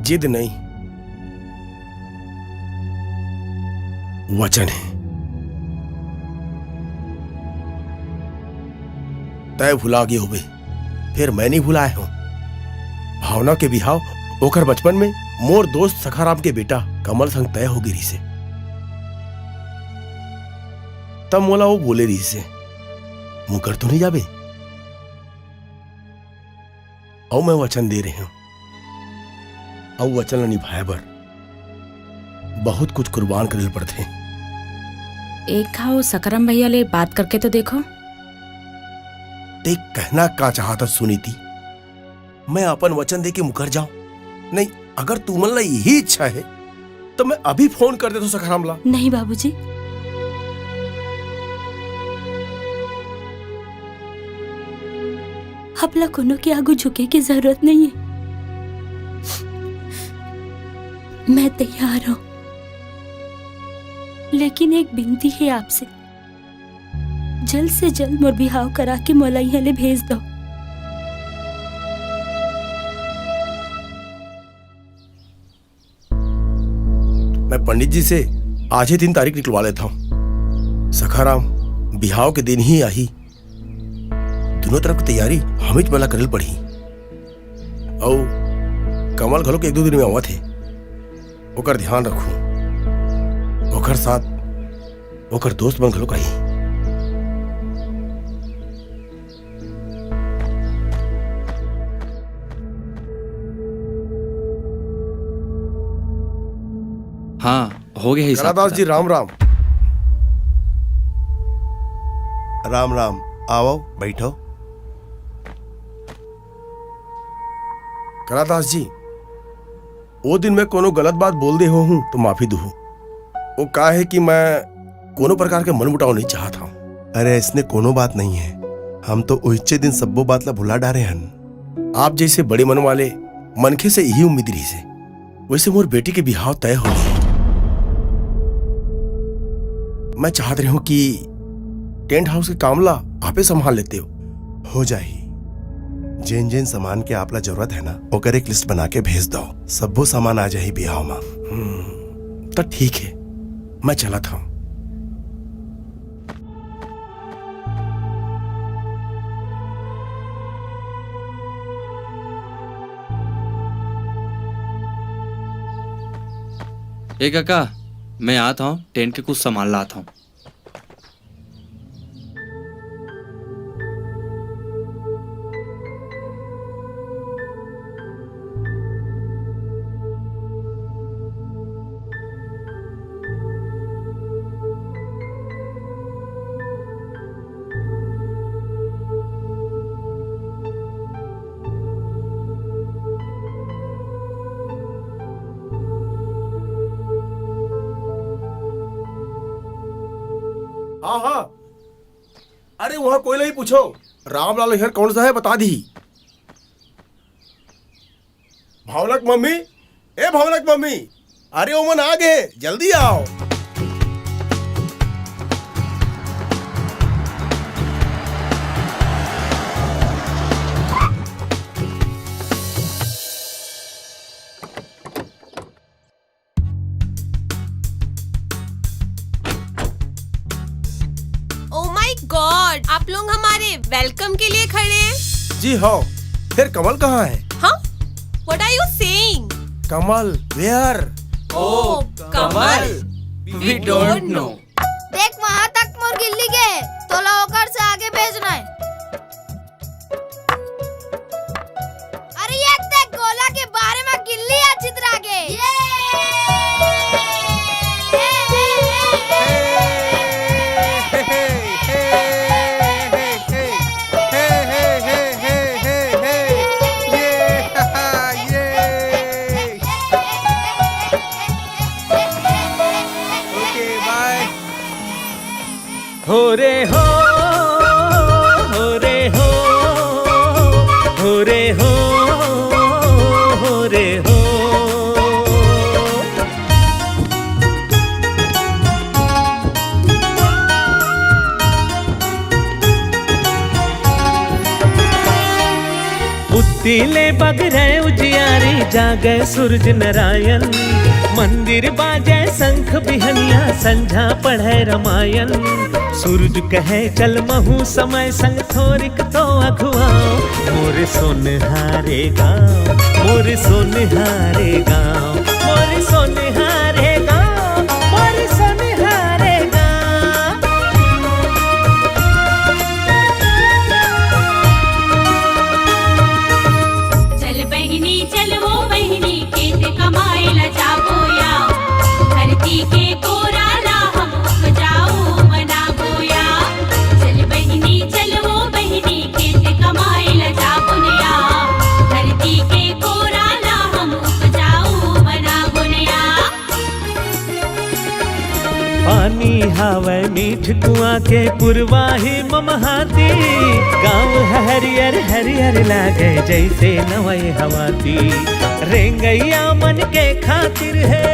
जिद नहीं, वचन है। तय भुला गे होबे, फेर मैं नहीं भुलाए हूं। भावना के बिहाव ओकर बचपन में मोर दोस्त सखाराम के बेटा कमल संग तय हो गे रिहिसे। तब मोला वो बोले रिहिसे, मुकर तो नहीं जाबे? अउ मैं वचन दे रहे हूं, अउ वचन ला निभाए बर बहुत कुछ कुर्बान करे ल पड़थे। एक घाव सखाराम भैया ले बात करके तो देखो। ते कहना का चाहत हस सुनीति? मैं अपन वचन दे के मुकर जाऊं? नहीं, अगर तुमन ला यही इच्छा है तो मैं अभी फोन कर देता हूं सखाराम ला। नहीं बाबूजी, आप ला कोनो के आगू झुके की जरूरत नहीं है। मैं तैयार हूं, लेकिन एक बिनती है आपसे, जल्द से जल्द मोर बिहाव करा के मोला इहां ले भेज दो। मैं पंडित जी से आज ही दिन तारीख निकलवा लेता हूं। सखाराम बिहाव के दिन ही आही, दोनों तरफ की तैयारी हमीच मन ला करे ल पड़ही। अउ कमल घलो के एक दो दिन में आवत हे, ओकर ध्यान रखू, ओकर साथ ओकर दोस्त मन घलो आही। हाँ, हो गया हिसाब कलादास जी, किताब। राम राम। राम राम, आओ, बैठो। कलादास जी, वो दिन मैं कोनो गलत बात बोल दे हो हूँ तो माफी दुहू। वो का है कि मैं कोनो प्रकार के मनमुटाव नहीं चाहत हूँ। अरे, इसने कोनो बात नहीं है, हम तो उहिच्चे दिन सब्बो बात ला भुला डारे हन। आप जैसे बड़े मन वाले मनखे से यही उम्मीद रहिसे। वैसे मोर बेटी के बिहाव तय हो गए। मैं चाहत रहे हूँ कि टेंट हाउस के काम ला आपे संभाल लेते हो। हो जाही। जेन जेन सामान के आप ला जरूरत है ना, ओकर एक लिस्ट बना के भेज दो। सब्बो सामान आ जाही बिहाव मा। हम्म, त ठीक है, मैं चलत हूँ। ए काका, मैं आत हूँ, टेंट के कुछ सामान लात हूँ। हाँ, हाँ। अरे, वहाँ कोई नहीं पूछो, रामलाल घर कौन सा है, बता दी। भावनक मम्मी, ए भावनक मम्मी, अरे ओमन आ गए, जल्दी आओ। Oh my God, आप लोग हमारे वेलकम के लिए खड़े हैं? जी हाँ, फिर कमल कहाँ है? हाँ? What are you saying? Kamal, where? Oh, Kamal, we don't know. देख, वहां तक मोर गिल्ली गे, तोला ओकर से आगे भेजना है। अरे, ये देख, गोला के बारे में गिल्ली आ चित्रा गे। ये OK, bye। हो रे हो, हो रे हो, हो रे हो, हो रे हो। उत्ती ले बगरे उजियारी, जागे सूरज नारायण। मंदिर बाजे शंख बिहनिया, संझा पढ़े रामायण। सूरज कहे चल महू समय संग, थोरिक तो अगुआओ। मोर सोनहारे गाँव, मोर सोनहारे गाँव, मोर सोनहारे गाँव, मोर सोनहारे गाँव। चल बहिनी, चल वो बहिनी, खेत कमाए ला जाबो या, धरती के कोरा ला हम उपजाऊ बनाबो या। चल बहिनी, चल वो बहिनी, खेत कमाए ला जाबो या, धरती के कोरा ला हम उपजाऊ बनाबो या। पानी हावय मीठ कुआं के, पुरवाही ममहाती। गाँव ह हरियर हरियर लागे, जैसे नवई हवाती। रेंगैया मन के खातिर है,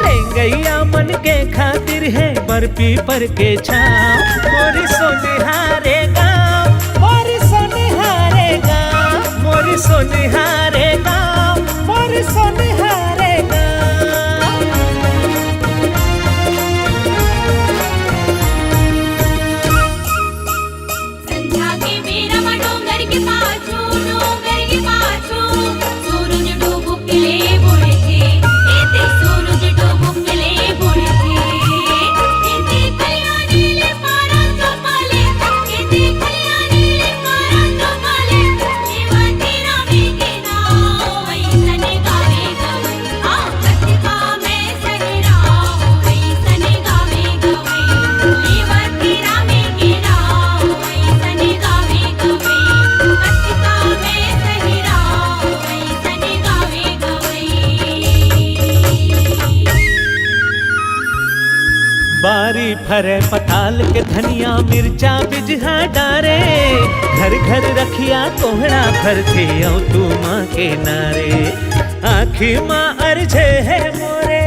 रेंगैया मन के खातिर है, बर पीपर के छाँव। मोर सोनहारे गाँव, मोर सोनहारे गाँव, मोर सोनहारे गाँव, मोर सोनहारे गाँव। संझा के बेरा म डोंगर के पाछू, डोंगर के पाछू, सूरज डूबुक ले बुड़थे, एते सूरज डूबुक ले बुड़थे। एते खलिहानी ले पारा चोपा लेथे, एते खलिहानी ले पारा चोपा लेथे। लेवा तेरा में के नाव, वैसने गावे गवे। बारी फरे पताल के धनिया, मिर्चा बिजहा डारे। घर घर रखिया कोहड़ा भरथे, अउ तू माँ के नारे। आँखी मा अरझे हे मोरे,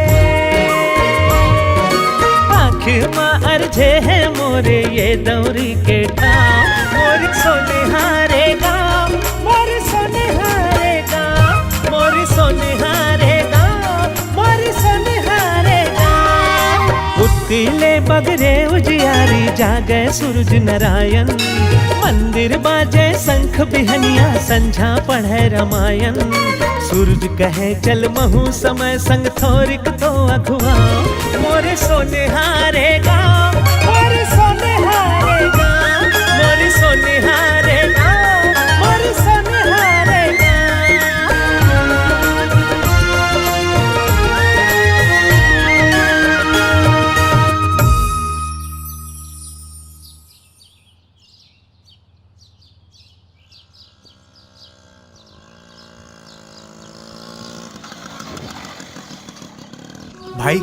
आँखी मा अरझे हे मोरे, ये दौरी के ठाव। मोर सोनहारे गाँव, मोर सोनहारे गाँव, मोर सोनहारे गाँव, मोर सोनहारे गाँव। उत्ती ले बगरे उजियारी, जागे सूरज नारायण। मंदिर बाजे शंख बिहनिया, संझा पढ़े रामायण। सूरज कहे चल महू समय संग, थोरिक तो अगुआओ। मोर सोनहारे गाँव, मोर सोनहारे गाँव, मोर सोनहारे गाँव, मोर सोनहारे गाँव। भाई,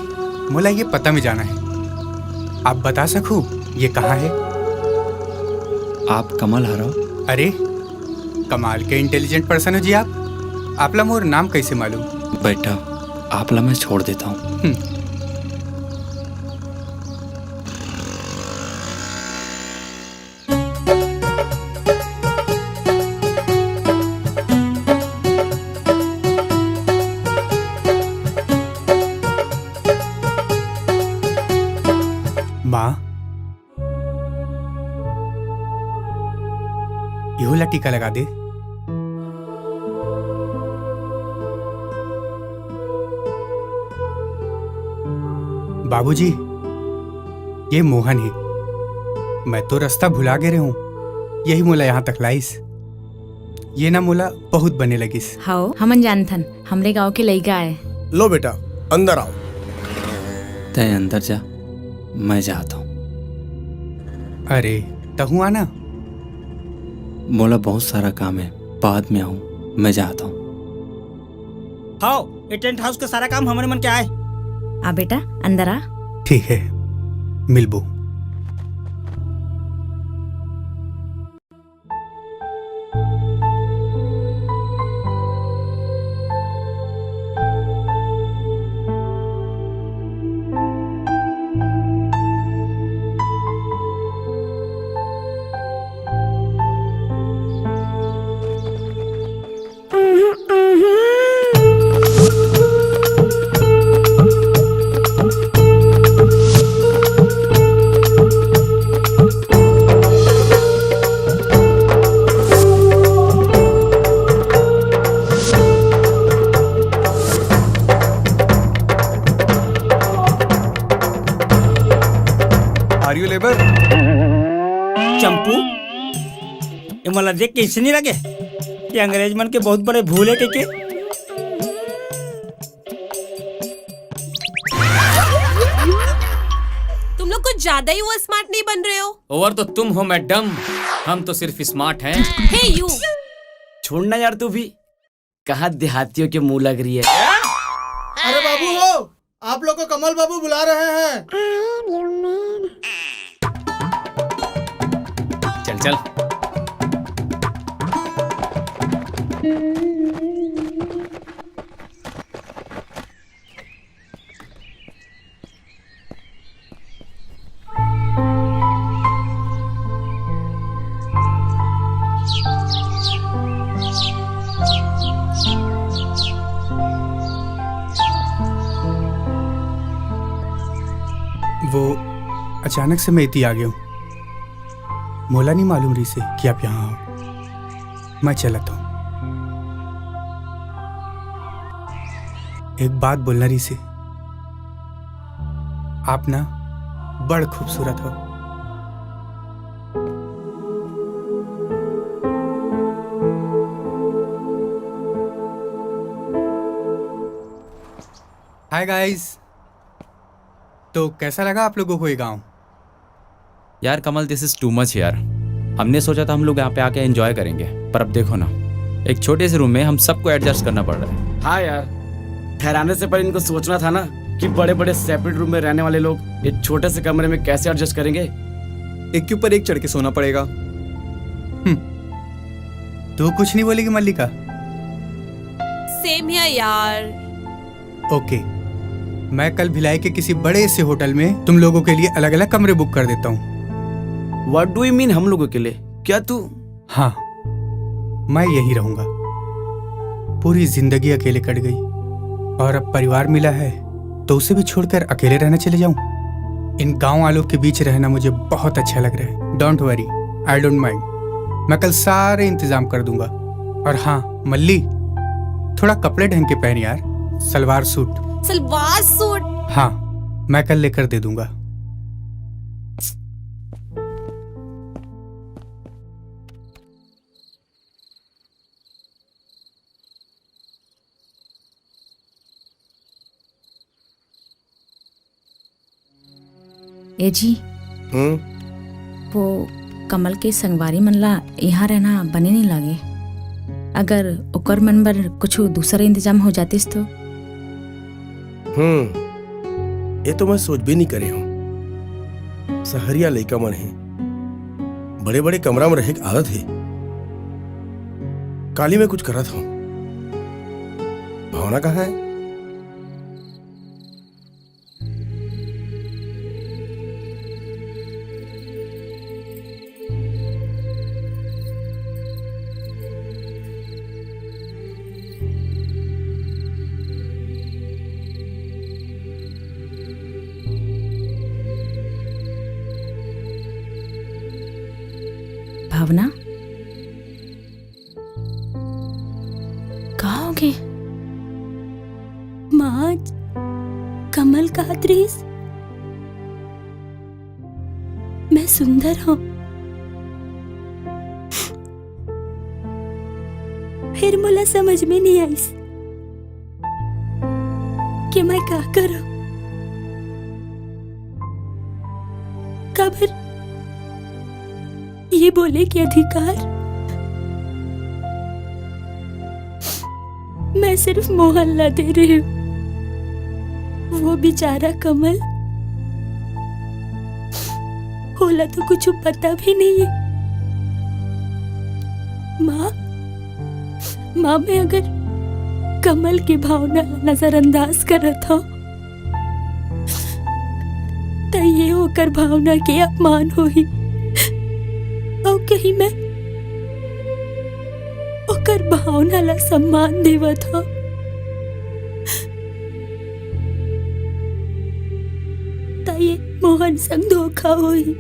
मोला ये पता में जाना है, आप बता सकू ये कहाँ है? आप कमल हरव? अरे, कमाल के इंटेलिजेंट पर्सन हो जी आप। आपला मोर नाम कैसे मालूम? बैठा, आपला मैं छोड़ देता हूँ। हम्म। माँ, इहो ला टीका लगा दे। बाबूजी, ये मोहन हे। मैं तो रास्ता भुला गे रहेंव, यही मोला यहाँ तक लाइस। ये ना मोला बहुत बने लगिस। हव, हमन जानथन, हमरे गांव के लइका आय। लो बेटा, अंदर आओ। तैं अंदर जा, मैं जात हंव। अरे, तहूँ आना। मोला बहुत सारा काम हे, बाद में आहूँ, मैं जात हंव। हव, ये टेंट हाउस के सारा काम हमरे मन के आय। आ बेटा, अंदर आ। ठीक हे, मिलबो। Are you labour? चंपू, ये मोला देख के अइसे नइ लगे कि अंग्रेज मन के बहुत बड़े भूल हे कहिके? तुम लोग कुछ ज्यादा ही वो स्मार्ट नहीं बन रहे हो? ओवर तो तुम हो मैडम, हम तो सिर्फ स्मार्ट हैं। हे यू। छोड़ना यार, तू भी कहाँ देहातियों के मुंह लग रही है। अरे बाबू हो, आप लोग को कमल बाबू बुला रहे हैं। चल चल। वो अचानक से मैं इति आ गेंव। मोला नइ मालूम रहिसे कि आप यहाँ हव। मैं चलत हंव। एक बात बोलना रहिसे, आप ना बड़ खूबसूरत हव। हाय गाइस, तो कैसा लगा आप लोगों को ये गांव? यार कमल, this is too much यार। हमने सोचा था हम लोग यहाँ पे आके एंजॉय करेंगे, पर अब देखो ना, एक छोटे से रूम में हम सबको एडजस्ट करना पड़ रहा है। हाँ यार, ठहराने से पहले इनको सोचना था ना कि बड़े बड़े सेपरेट रूम में रहने वाले लोग एक छोटे से कमरे में कैसे एडजस्ट करेंगे। एक के ऊपर एक चढ़ के सोना पड़ेगा। हम्म। तू कुछ नहीं बोलेगी मल्लिका? सेम हियर यार। ओके, मैं कल भिलाई के किसी बड़े से होटल में तुम लोगों के लिए अलग-अलग कमरे बुक कर देता हूँ। What do you mean हम लोगों के लिए? क्या तू? हाँ, मैं यहीं रहूंगा। पूरी जिंदगी अकेले कट गई और अब परिवार मिला है तो उसे भी छोड़कर अकेले रहना चले जाऊं? इन गांव वालों के बीच रहना मुझे बहुत अच्छा लग रहा है। Don't worry, I don't mind। मैं कल सारे इंतजाम कर दूंगा। और हाँ मल्ली, थोड़ा कपड़े ढंग के पहन यार, सलवार सूट। सलवार सूट? हाँ, मैं कल लेकर दे दूंगा। ए जी, हम्म? वो कमल के संगवारी मन ला यहाँ रहना बने नहीं लागे। अगर ओकर मन बर कुछ दूसरा इंतजाम हो जातिस तो? हम्म, ये तो मैं सोच भी नहीं करे हूँ। सहरिया लइका मन हे, बड़े-बड़े कमरा में रहे के आदत हे। काली मैं कुछ करत हूँ। भावना कहाँ है? भावना, का होगे? माँ, आज कमल कहत रहिस सुंदर हो। फिर मोला समझ में नहीं आइस कि मैं का करूं। काबर ये बोले के अधिकार मैं सिर्फ मोहन ला दे रही हूँ। वो बेचारा कमल, ओला तो कुछ पता भी नहीं है। माँ, माँ, मैं अगर कमल के भावना ला नजरअंदाज करत हूँ, त ये ओकर भावना के अपमान होही। अउ कहीं मैं ओकर भावना ला सम्मान देवत हूँ, त ये मोहन संग धोखा होही।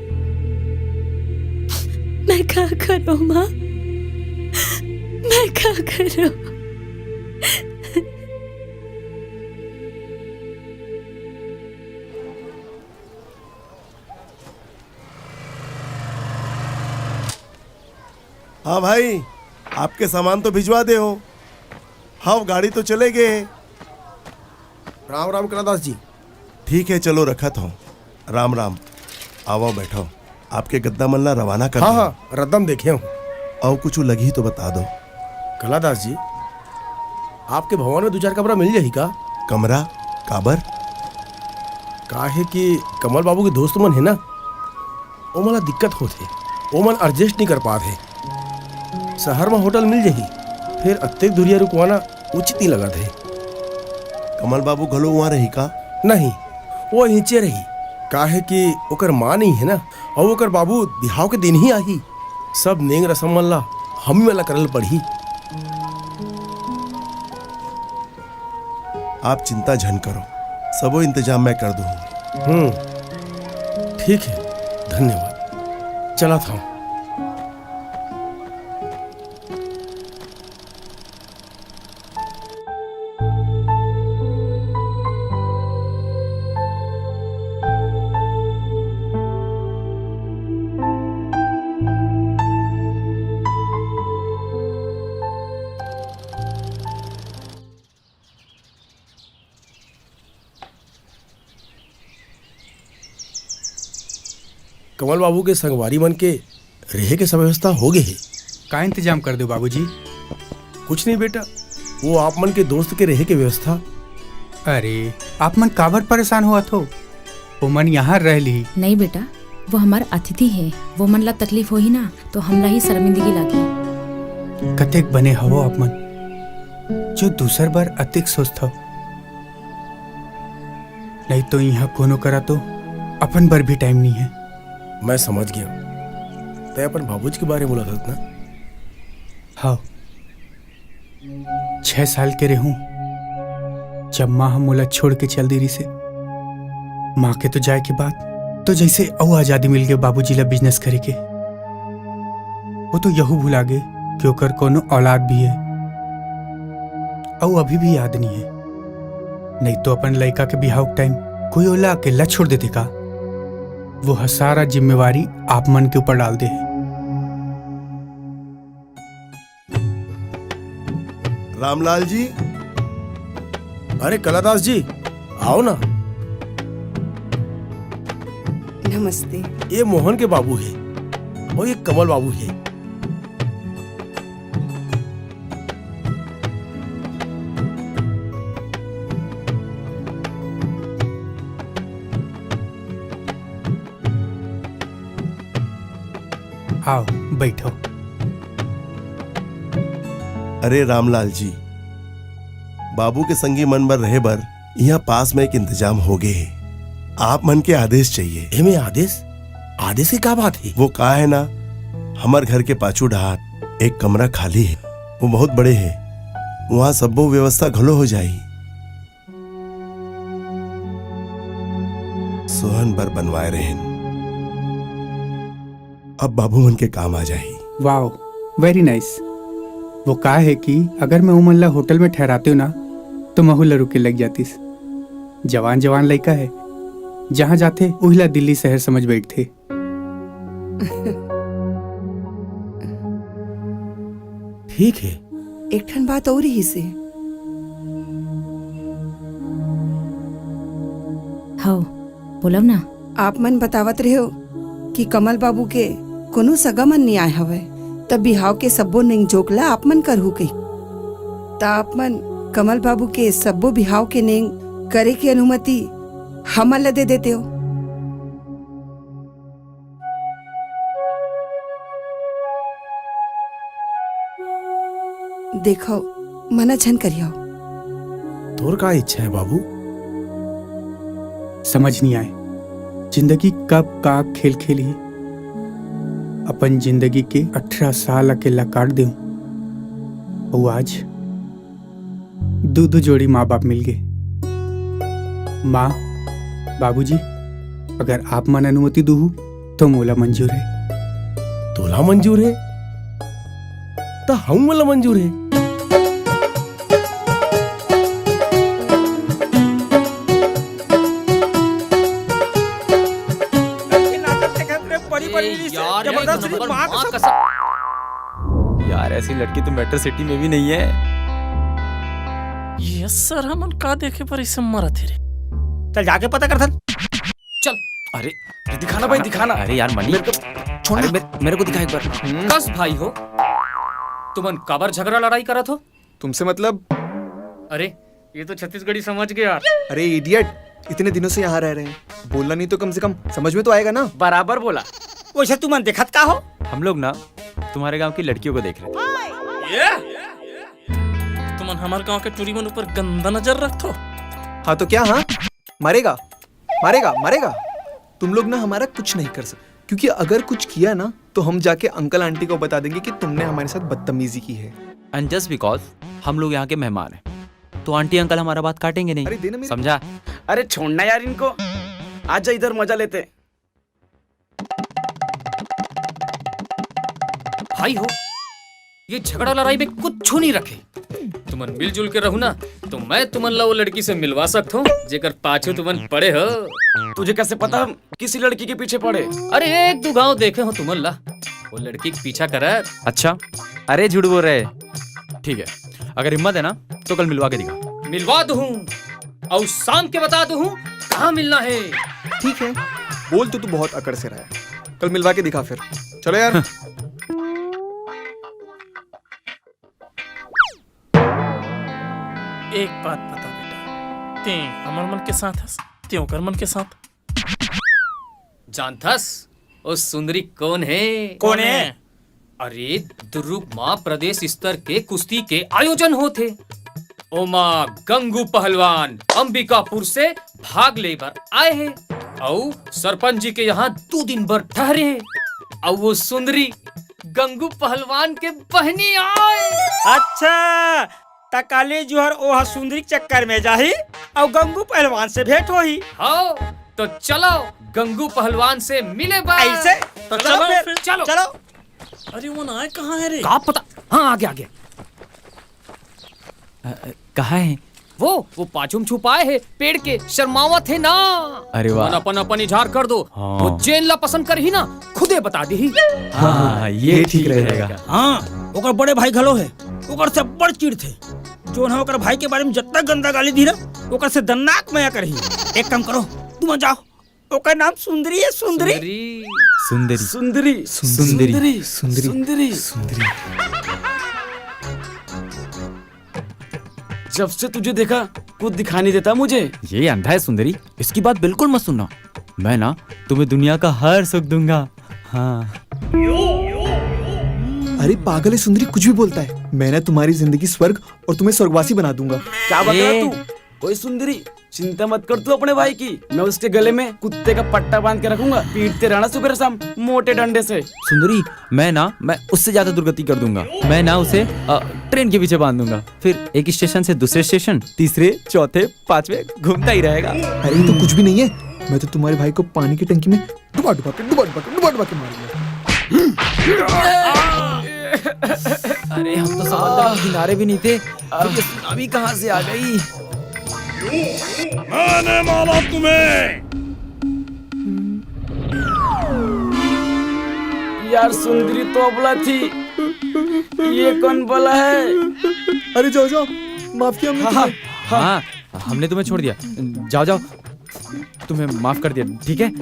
मैं का करूँ, माँ? मैं का करूँ? हाँ भाई, आपके सामान तो भिजवा दे हो। हाँ, गाड़ी तो चले गए। राम राम कलादास जी। ठीक है, चलो रखत हो। राम राम। आवो, बैठो। आपके गद्दा मन ला रवाना कर हाँ, देव। हाँ, रद्दा म देखे हूँ। अउ कुछ लगही तो बता दो। कलादास जी, आपके भवन में दू चार कमरा मिल जाही का? कमरा? काबर? का है कि कमल बाबू के दोस्त मन है ना, ओमन ला दिक्कत होथे, ओमन adjust नहीं कर पात हे। शहर म होटल मिल जाही, फिर अतेक दुरिया रुकवाना उचित नहीं लगत हे। कमल बाबू घलो उहाँ रही का? नहीं, वो इहिंचे रही, काहे कि ओकर माँ नहीं है ना, अउ ओकर बाबू बिहाव के दिन ही आही। सब नेंग रसम मन ला हम मन ला करल पड़ही। आप चिंता झन करो, सबो इंतजाम मैं कर दूँ। हम्म, ठीक है, धन्यवाद। चलत हूँ। कमल बाबू के संगवारी मन के रेहे के सब व्यवस्था हो गे हे। का इंतजाम कर दो बाबूजी? कुछ नहीं बेटा, वो आप मन के दोस्त के रेहे के व्यवस्था। अरे, आप मन काबर परेशान होवत हो? वो मन यहाँ रह ली। नहीं बेटा, वो हमार अतिथि हे, वो मन ला तकलीफ होही ना, तो हमला ही शर्मिंदगी लागी। कतेक बने हवो आप मन, जो दूसर बर अतिक सोचथव। नहीं तो यहाँ कोनो करा तो अपन बर भी टाइम नहीं है। मैं समझ गया, तै अपन बाबूजी के बारे में बोलत हस ना? हाँ, छह साल के रहूं, जब माँ ह मोला छोड़ के चल दे रिसे। माँ के तो जाए के बाद तो जैसे अउ आजादी मिल गए बाबूजी ला बिजनेस करे के। वो तो यहू भुला गे कि ओकर कोनो औलाद भी है, अउ अभी भी याद नहीं है। नहीं तो अपन लइका के बिहाव के टाइम कोई ओला अकेला छोड़ देते का? वो ह सारा जिम्मेवारी आप मन के ऊपर डाल दे है। रामलाल जी। अरे कलादास जी, आओ ना। नमस्ते। ये मोहन के बाबू है और ये कमल बाबू है। आओ, बैठो। अरे रामलाल जी, बाबू के संगी मन बर रहे बर इहाँ पास में एक इंतजाम हो गे हे। आप मन के आदेश चाहिए। एमे आदेश? आदेश के का बात हे? वो का है ना, हमर घर के पाछू डहार एक कमरा खाली हे, वो बहुत बड़े हे, वहाँ सब्बो व्यवस्था घलो हो जाही। सोहन बर बनवाए रहेन। अब बाबू मन के काम आ जाही। Wow, very nice। वो का है कि अगर मैं उमन ला होटल में ठहराते ना, तो महू ला रुके लग जातिस। जवान जवान लइका है, जहाँ जाथे, उही ला दिल्ली शहर समझ बैठथे। ठीक हे। एक ठन बात अउ रहिस हे। हव, बोलव ना। आप मन बतावत रहेव कि कमल बाबू के कोनो सगा मन नइ आय हवय, त बिहाव के सब्बो नेंग जोग ला आप मन करहू कहि। त आप मन कमल बाबू के सब्बो बिहाव के नेंग करे के अनुमति हमन ला दे देतेव। देखव, मना झन करियव। तोर का इच्छा हे बाबू? समझ नइ आय, जिंदगी कब का खेल खेलही। अपन जिंदगी के अठारह साल अकेल्ला काट देहूं, अउ आज दू दू जोड़ी माँ बाप मिल गे। माँ, बाबूजी, अगर आप मन अनुमति दूहू, तो मोला मंजूर हे। तोला मंजूर हे? त हमू ला मंजूर हे। लड़की नाचत देखत रे, परी परी ए रीस, यार, जबरदस्त एक रीस, नंबर माँ माँ कसम। कसम। यार, ऐसी लड़की तो मेट्रो सिटी में भी नहीं है। ये सर हमन का देखे पर इसे मरत हे रे। चल जाके पता करथन। चल। अरे, अरे दिखाना भाई, दिखाना। अरे यार, मनी। मेरे को छोड़ अरे, ना। मेरे, मेरे को दिखा एक बार। हम्म। कस भाई हो, तुमन काबर झगड़ा लड़ाई करत हो? तुमसे मतलब? अरे, ये तो छत्तीसगढ़ी समझ गया यार। अरे इडियट, इतने दिनों से यहाँ रह रहे हैं, बोलना नहीं तो कम से कम समझ में तो आएगा ना। बराबर बोला। वैसे तुमन देखत का हो? हम लोग ना तुम्हारे गांव की लड़कियों को देख रहे थे। ये? तुमन हमारे गांव के टूरी मन ऊपर गंदा नजर रखथो। हाँ तो क्या, हाँ? मारेगा, मारेगा, मारेगा। तुम लोग ना हमारा कुछ नहीं कर सकते, क्योंकि अगर कुछ किया ना तो हम जाके अंकल आंटी को बता देंगे कि तुमने हमारे साथ बदतमीजी की है। And just because हम लोग यहाँ के मेहमान हैं, तो आंटी अंकल हमारा बात काटेंगे नहीं। अरे देना मेरे समझा? अरे छोड़ना यार इनको, आजा इधर मजा लेते। भाई हो, ये झगड़ा लड़ाई में कुछ नहीं रखे। तुमन मिलजुल के रहू ना, तो मैं तुमन ला वो लड़की से मिलवा सकत हूँ, जेकर पाछू तुमन पड़े हो। तुझे कैसे पता हम किसी लड़की के पीछे पड़े? अरे एक दो गांव देखे हो तुमन ला, वो लड़की के पीछा करत। अच्छा, अरे झूठ बोल रहे। ठीक है, अगर हिम्मत है ना तो कल मिलवा के दिखा। मिलवा दूँ, अउ शाम के बता दूँ कहाँ मिलना है। ठीक है, बोल तो तू बहुत अकड़ से रहा है, कल मिलवा के दिखा फिर। चलो यार। एक बात बता बेटा, ते हमर मन के साथ हस, ते ओकर मन के साथ। जानथस, ओ सुंदरी कौन है? कौन है? अरे, दुर्ग मा प्रदेश स्तर के कुश्ती के आयोजन होत हे। ओमा गंगू पहलवान अंबिकापुर से भाग ले बर आए हे, अउ सरपंच जी के यहाँ दू दिन बर ठहरे हे। अउ वो सुंदरी गंगू पहलवान के बहनी आए। अच्छा, त काली जुहर ओह सुंदरी के चक्कर में जाही अउ गंगू पहलवान से भेंट होही। हाँ, तो चलो गंगू पहलवान से मिले बा। ऐसे? तो चलो चलो फिर, फिर। चलो। चलो। अरे वो ना आए कहाँ है रे? का पता। हाँ, आ गया, आ गया। अ, अ, कहाँ है? वो, वो पाछू में छुपाए है पेड़ के, शर्मावत है ना। अरे वाह। तुमन अपन अपन इजहार कर दो। हाँ। वो जेन ला पसंद करही ना, खुदे बता दीही। हाँ, ये ये ठीक ठीक रहेगा। रहेगा। हाँ, ओकर बड़े भाई घलो है, ओकर से बड़ चिढ़थे। जोन ह ओकर भाई के बारे में जतना गंदा गाली दी ना, ओकर से दन्नाक मया करही। एक काम करो, तुम जाओ, ओकर नाम सुंदरी है, सुंदरी। सुंदरी। सुंदरी। सुंदरी। सुंदरी। सुंदरी। सुंदरी। जब से तुझे देखा, कुछ दिखाई नहीं देता मुझे। ये अंधा है सुंदरी, इसकी बात बिल्कुल मत सुनना। मैं ना तुम्हें दुनिया का हर सुख दूंगा। हाँ। अरे पागल है सुंदरी, कुछ भी बोलता है। मैं ना तुम्हारी जिंदगी स्वर्ग और तुम्हें स्वर्गवासी बना दूंगा। क्या बक रहा ए। तू? ओए सुंदरी, चिंता मत कर तू अपने भाई की, मैं उसके गले में कुत्ते का पट्टा बांध के रखूंगा, पीटते रहना सुबह शाम मोटे डंडे से। सुंदरी, मैं ना, मैं उससे ज्यादा दुर्गति कर दूंगा। मैं ना उसे, अ, ट्रेन के पीछे बांध दूंगा, फिर एक स्टेशन से दूसरे स्टेशन, तीसरे, चौथे, पांचवे घूमता ही रहेगा। अरे ये तो कुछ भी नहीं है, मैं तो तुम्हारे भाई को पानी की टंकी में डुबा डुबा के, डुबा डुबा के, डुबा डुबा के मारूंगा। अरे हम तो समंदर के किनारे भी नहीं थे, फिर ये सुनामी कहाँ से आ गई? मैंने मारा तुम्हें। यार, सुंदरी तो बोला थी, ये कौन बोला है? अरे जाओ, जाओ, माफ किया हमने हाँ, तुम्हें। हाँ, हाँ, हमने तुम्हें छोड़ दिया। जाओ, जाओ, तुम्हें माफ कर दिया, ठीक है?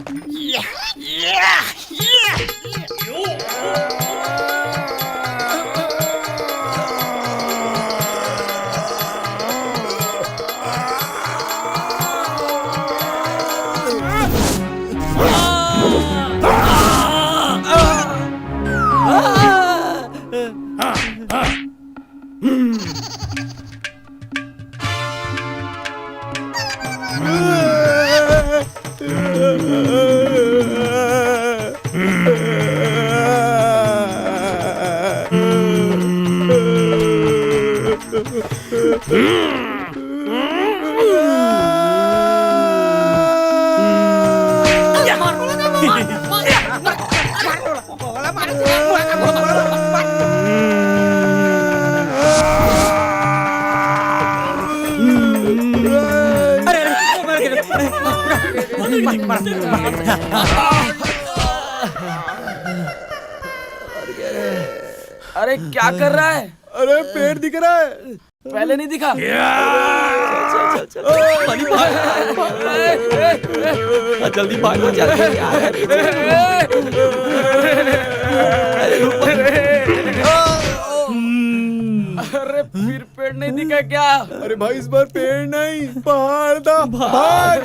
अरे, क्या कर रहा है? अरे, पेड़ दिख रहा है। पहले नहीं दिखा। चल, चल, चल, चल। जल्दी भागो, जल्दी। अरे, रुक। अरे, फिर पेड़ नहीं दिखा क्या? अरे भाई, इस बार पेड़ नहीं, पहाड़ था। भाग।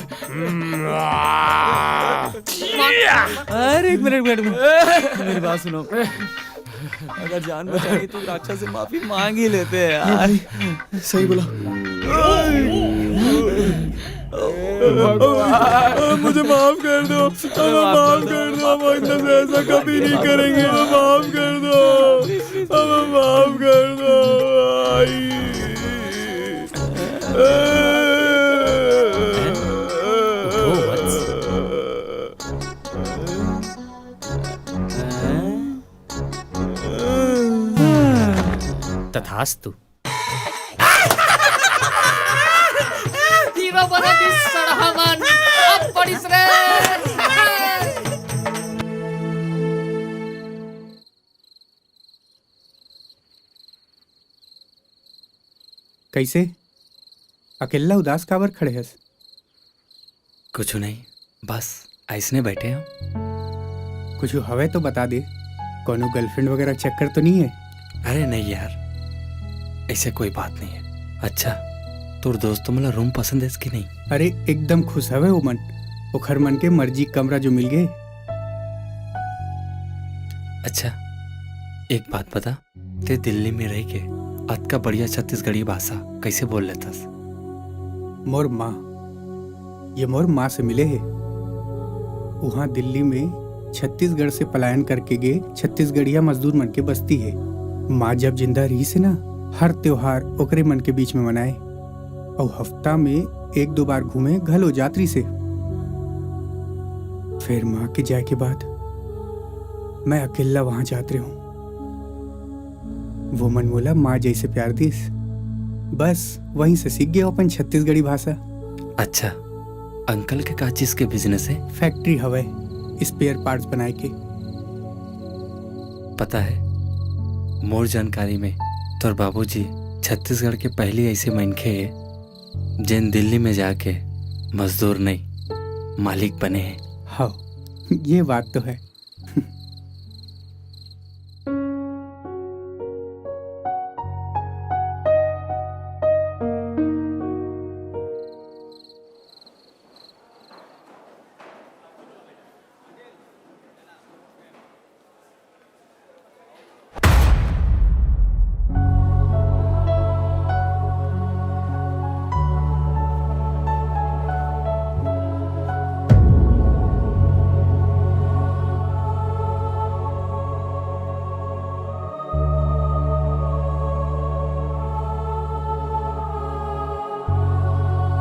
अरे, एक मिनट, मिनट, मिनट। मेरी बात सुनो। अगर जान बचानी तो राक्षस से माफी मांग ही लेते हैं यार। सही बोला। मुझे माफ कर दो, हमें माफ कर दो, हम आइंदा से ऐसा कभी नहीं करेंगे। हमें माफ कर दो, हमें माफ कर दो। आई। तथास्तु। हीरो बना दी सड़हमन, अब पड़िस रे। कैसे? अकेल्ला उदास काबर खड़े हस? कुछ नहीं, बस ऐसने बैठे हो। कुछ हवे तो बता दे, कोनो गर्लफ्रेंड वगैरह चक्कर तो नहीं है? अरे नहीं यार, ऐसे कोई बात नहीं है। अच्छा, तोर दोस्त मन ला रूम पसंद है कि नहीं? अरे एकदम खुश हवे ओमन, ओखर मन के मर्जी कमरा जो मिल गए। अच्छा, एक बात बता, ते दिल्ली में रह के अतका बढ़िया छत्तीसगढ़ी भाषा कैसे बोल लेथस? मोर माँ, ये मोर माँ से मिले हे। उहाँ दिल्ली में छत्तीसगढ़ से पलायन करके गे छत्तीसगढ़िया मजदूर मन के बस्ती हे। माँ जब जिंदा रहिस हे ना, हर त्योहार ओकरे मन के बीच में मनाए। अउ हफ्ता में एक दो बार घूमे घलो जात रहिस हे। फिर माँ के जाए के बाद मैं अकेल्ला वहाँ जात रहे हूँ। वो मन मोला माँ जैसे प्यार दिस। बस वहीं से सीख गया अपन छत्तीसगढ़ी भाषा। अच्छा, अंकल के का चीज के बिजनेस है? फैक्ट्री हवय, स्पेयर पार्ट्स बनाए के। पता है, मोर जानकारी में तोर बाबूजी छत्तीसगढ़ के पहली ऐसे मनखे हे, जेन दिल्ली में जाके मजदूर नहीं, मालिक बने हे। हाँ, ये बात तो है।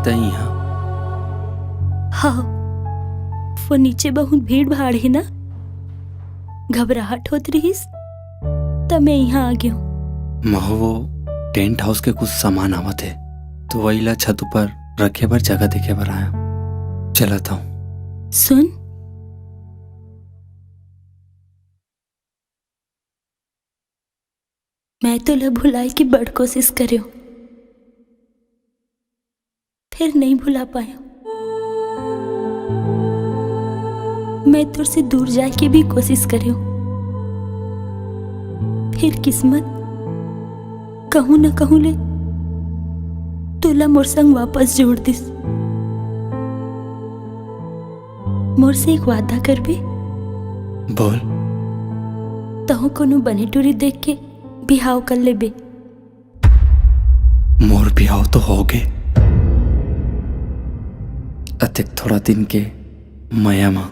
तैं इहाँ? हाँ, वो नीचे बहुत भीड़ भाड़ हे ना, घबराहट होत रहिस, त मैं इहाँ आ गेंव। महू वो टेंट हाउस के कुछ सामान आवत हे, तो वही ला छत ऊपर रखे बर जगह देखे बर आया। चलत हूँ। सुन, मैं तोला भुलाए के बड़ कोशिश करेंव, फेर नइ भुला पाएंव। मैं तोर से दूर जाए के भी कोशिश करेंव, फेर किस्मत कहूं न कहूं ले तोला मोर संग वापस जोड़ दिस। मोर से एक वादा करबे? बोल। तहूं कोनो बने टूरी देख के बिहाव कर लेबे। मोर बिहाव तो होगे। अतेक थोड़ा दिन के मया म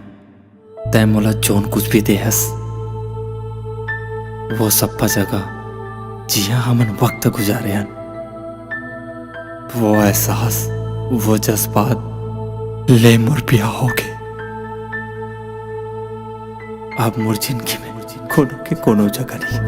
तैं मोला जोन कुछ भी देहस, वो सब्बा जगह, जिहां हमन वक्त गुजारे हन, वो एहसास, वो जज्बात ले मोर बिहाव होगे। अब मोर जिंदगी में कोनो के कोनो जगह नहीं।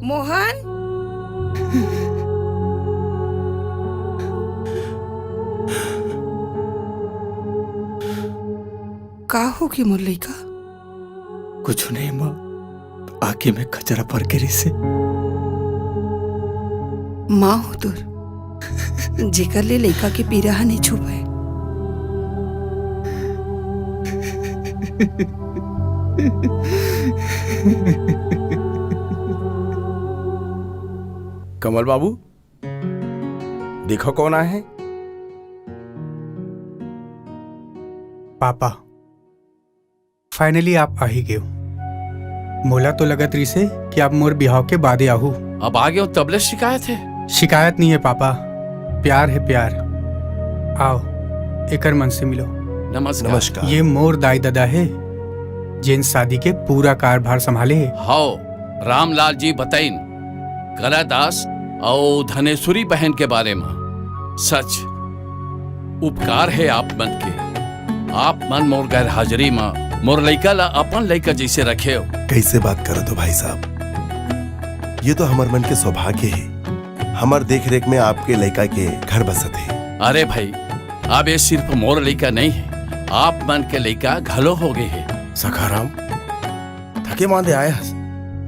मोहन। का होगे मोर लइका? कुछु नहीं माँ, आँखी में कचरा भर के रिसे। माँ हो तोर, जेकर ले लइका के पीरा ह नहीं छुपाए। कमल बाबू, देखो कौन आए हे। पापा, finally आप आ ही गेव। मोला तो लगत रिसे कि आप मोर बिहाव के बादे आहू। अब आ गेव तब ले शिकायत हे? शिकायत नहीं है पापा, प्यार है प्यार। आओ, एकर मन से मिलो। नमस्कार। नमस्कार। ये मोर दाई ददा हे, जेन शादी के पूरा कारभार संभाले हे। हव, रामलाल जी बताइन, कलादास अउ धनेश्वरी बहन के बारे म। सच, उपकार हे आप मन के। आप मन मोर गैर हाजिरी म मोर लइका ला अपन लइका जइसे रखेव। कइसे बात करत हो भाई साहब? ये तो हमर मन के सौभाग्य हे। हमर देख रेख में आपके लइका के घर बसत हे। अरे भाई, अब ये सिर्फ मोर लइका नहीं हे, आप मन के लइका घलो होगे हे। सखाराम, थके मांदे आए हस,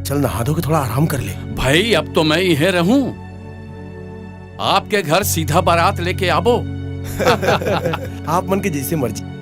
चल नहा धो के थोड़ा आराम कर ले। भाई, अब तो मैं इहें रहूं, आपके घर सीधा बारात लेके आबो। आप मन के जइसे मर्जी।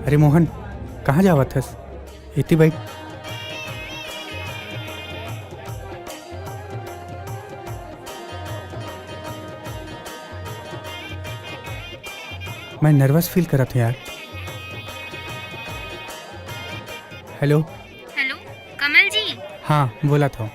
अरे मोहन, कहाँ जावत हस? एती बइठ। मैं nervous feel करत हूँ यार। Hello। Hello, कमल जी। हाँ, बोलत हूँ।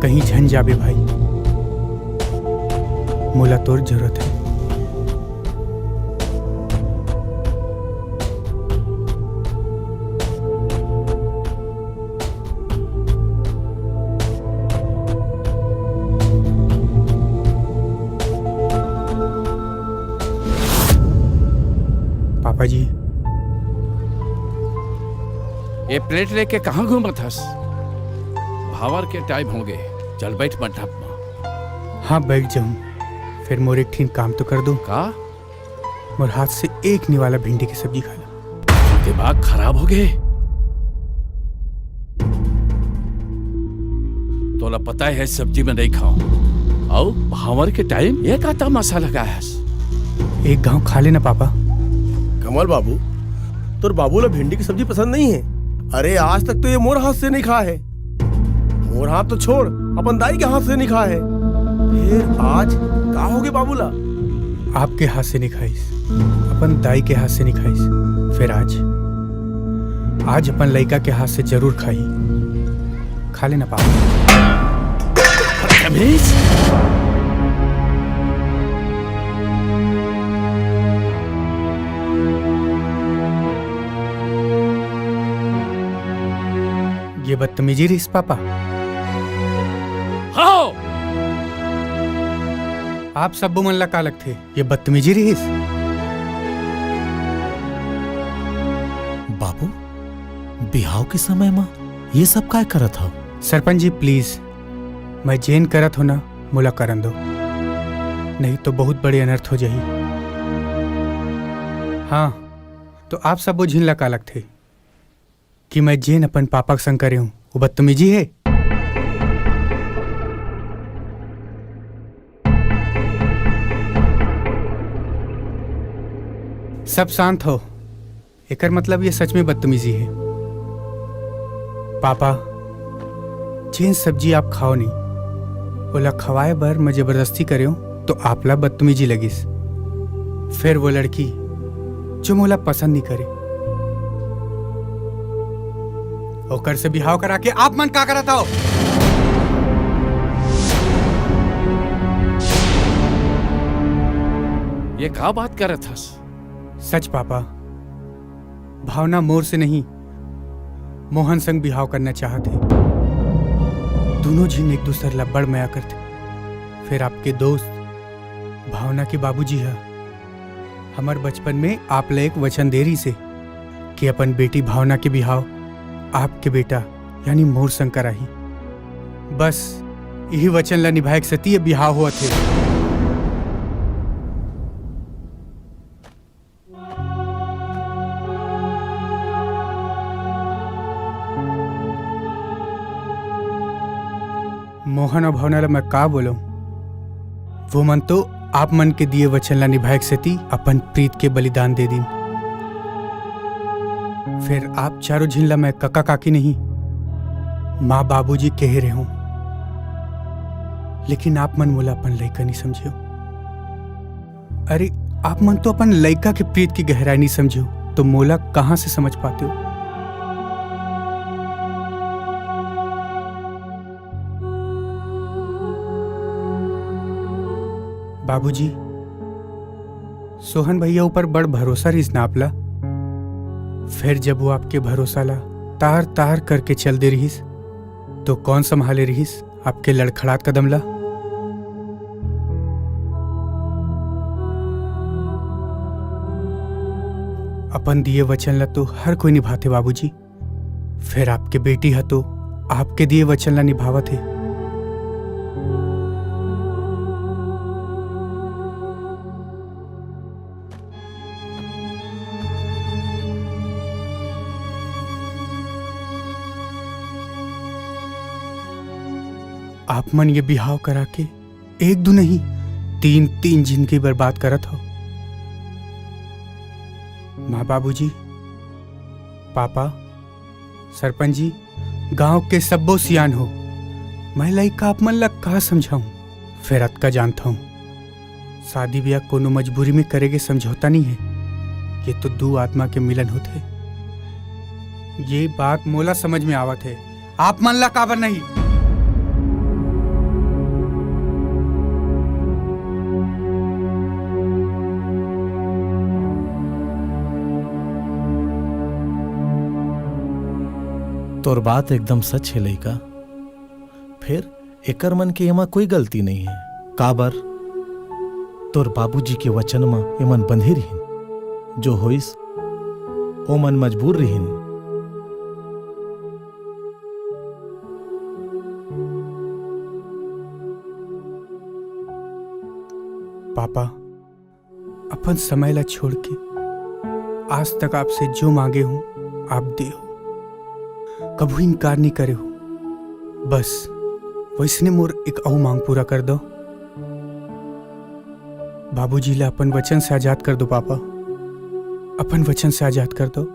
कहीं झन जाबे भाई, मोला तोर जरूरत हे। पापा जी। ये plate लेके कहाँ घूमत हस? भांवर के time होगे, चल बइठ मंडप म। हाँ, बइठ जाहूँ, फेर मोर एक ठिन काम तो कर दो। का? मोर हाथ से एक निवाला भिंडी के सब्जी खा ला। दिमाग खराब होगे? तोला पता हे सब्जी मैं नहीं खाऊं। अउ भांवर के time ये का तमाशा लगाए हस? एक घांव खा लेना पापा। कमल बाबू, तोर बाबू ला भिंडी के सब्जी पसंद नहीं हे। अरे आज तक तो ये मोर हाथ से नहीं खाए हे। मोर हाथ तो छोड़, अपन दाई के हाथ से नहीं खाए हे। फेर आज का होगे बाबू ला? आपके हाथ से नहीं खाइस, अपन दाई के हाथ से नहीं खाइस। फेर आज, आज अपन लइका के हाथ से जरूर खाही। खा लेना पापा। बदतमीज। बदतमीजी रिहिस पापा? हाँ। आप सब्बो मन ला का लगथे, ये बदतमीजी रिहिस? बाबू, बिहाव के समय म ये सब काय करत हव? सरपंच जी, please, मैं जेन करत हो ना, मोला करन दो, नहीं तो बहुत बड़े अनर्थ हो जाही। हाँ, तो आप सब्बो झिन ला का लगथे कि मैं जेन अपन पापा के संग करे हूँ, वो बदतमीजी हे? सब शांत हो। एकर मतलब ये सच में बदतमीजी हे। पापा, जेन सब्जी आप खाओ नहीं, ओला खवाए बर मैं जबरदस्ती करे हूँ, तो आप ला बदतमीजी लगिस। फिर वो लड़की, जो मोला पसंद नहीं करे, ओकर से बिहाव करा के आप मन का करत हव? ये का बात करत हस? सच पापा, भावना मोर से नहीं, मोहन संग बिहाव करना चाहत हे। दोनों झिन एक दूसर ला बड़ मया करथे। फिर आपके दोस्त भावना के बाबूजी ह हमर बचपन में आप ला एक वचन दे रहिस हे कि अपन बेटी भावना के बिहाव आपके बेटा यानी मोर संग कराही। बस यही वचन ला निभाए के सेती ये बिहाव होवत हे। मोहन अउ भावना ला मैं का बोलूं? वो मन तो आप मन के दिए वचन ला निभाए के सेती अपन प्रीत के बलिदान दे दिन। फिर आप चारों झिन ला मैं कका काकी नहीं, माँ बाबूजी कहे रहे हूं, लेकिन आप मन मोला अपन लइका नहीं समझे हो। अरे, आप मन तो अपन लइका के प्रीत की गहराई नहीं समझे हो, तो मोला कहां से समझ पाते हो? बाबूजी, सोहन भैया ऊपर बड़ भरोसा रहिस ना आप ला। फिर जब वो आपके भरोसा ला तार तार करके चल दे रहिस, तो कौन संभाले रहिस आपके लड़खड़ात कदम ला? अपन दिए वचन ला तो हर कोई निभाथे बाबूजी, फिर आपके बेटी ह तो आपके दिए वचन ला निभावत हे। आप मन ये बिहाव करा के एक दू नहीं, तीन तीन जिंदगी बर्बाद करत हो। माँ बाबूजी, पापा, सरपंच जी, गांव के सब्बो सियान हो, मैं लइका आप मन ला का समझाऊं? फेर अतका जानत हूं, शादी ब्याह कोनो मजबूरी में करे के समझौता नहीं है, ये तो दू आत्मा के मिलन होथे। ये बात मोला समझ में आवत है, आप मन ला काबर नहीं? तोर बात एकदम सच है लइका। फेर एकर मन के एमा कोई गलती नहीं है। काबर? तोर बाबूजी के वचन म एमन बंधे रिहिन। जो होइस, ओमन मजबूर रिहिन। पापा, अपन समय ला छोड़ के आज तक आपसे जो मांगे हूँ, आप दे हो, कभू इनकार नहीं करे हो। बस वैसने मोर एक अऊ मांग पूरा कर दो। बाबूजी ला अपन वचन से आजाद कर दो पापा, अपन वचन से आजाद कर दो।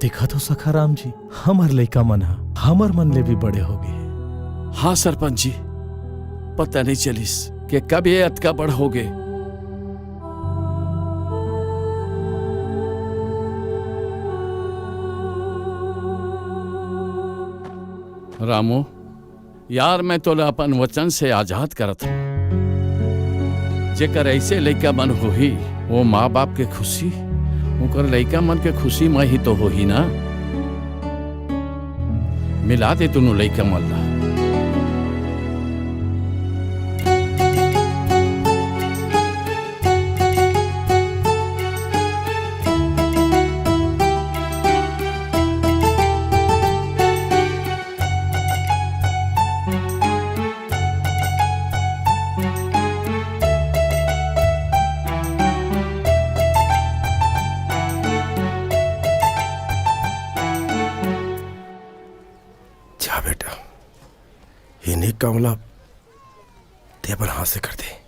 देखा तो सखा राम जी, हमर लइका मन ह हमर मन ले भी बड़े हो गे। हाँ सरपंच जी, पता नहीं चलिस के कब ये अतका बड़ हो गे। रामू, यार, मैं तोला अपन वचन से आजाद करत हूँ। जेकर ऐसे लइका मन होही, वो माँ बाप के खुशी, उनकर लइका मन के खुशी में ही तो होही ना। मिला दे दोनों लइका मन ला। जा बेटा, ये नहीं कमला, ते अपन हाथ से कर दे।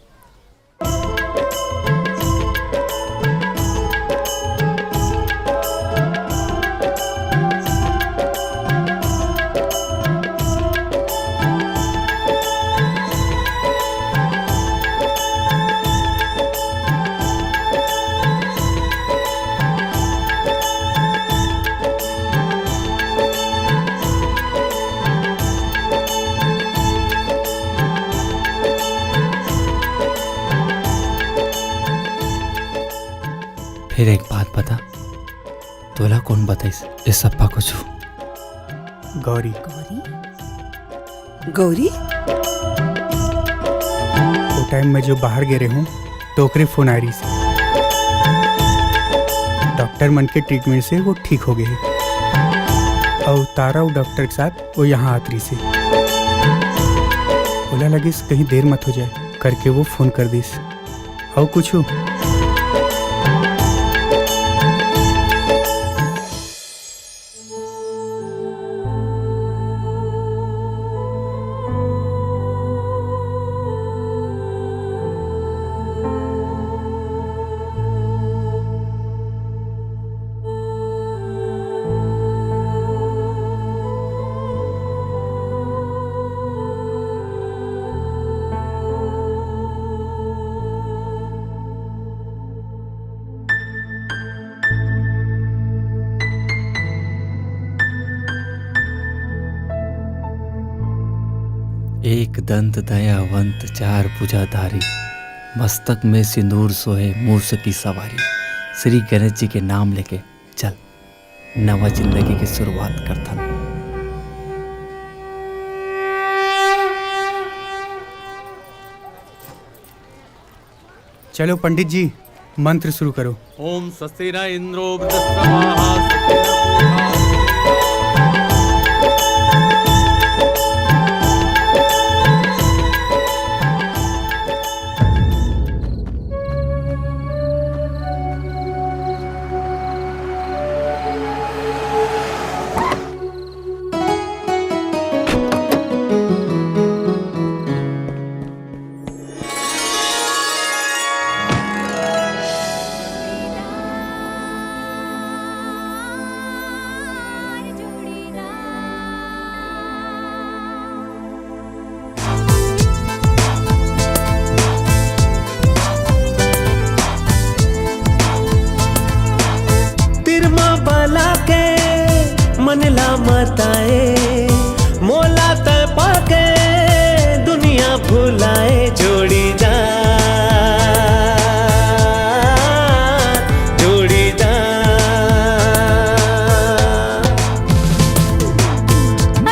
फिर एक बात बता, तोला कौन बताइस ये सब्बा कुछ? गौरी। गौरी? गौरी? वो टाइम मैं जो बाहर गे रहे हूँ, तो ओकरे फोन आ रही से। डॉक्टर मन के ट्रीटमेंट से वो ठीक हो गए। और तारा और डॉक्टर के साथ वो यहाँ आत रही से। ओला लगिस कहीं देर मत हो जाए, करके वो फोन कर दिस। और कुछ? एक दंत दयावंत चार भुजाधारी, मस्तक में सिंदूर सोहे मूस की सवारी। श्री गणेश जी के नाम लेके चल, नवा जिंदगी की शुरुआत करथन। चलो पंडित जी, मंत्र शुरू करो। ओम स्वस्ति न इंद्रो वृद्धस्रवाः। तिरमा बला के मन ला मताए, मोला तै पाके दुनिया भुलाए। जोड़ी जा, जोड़ी जा।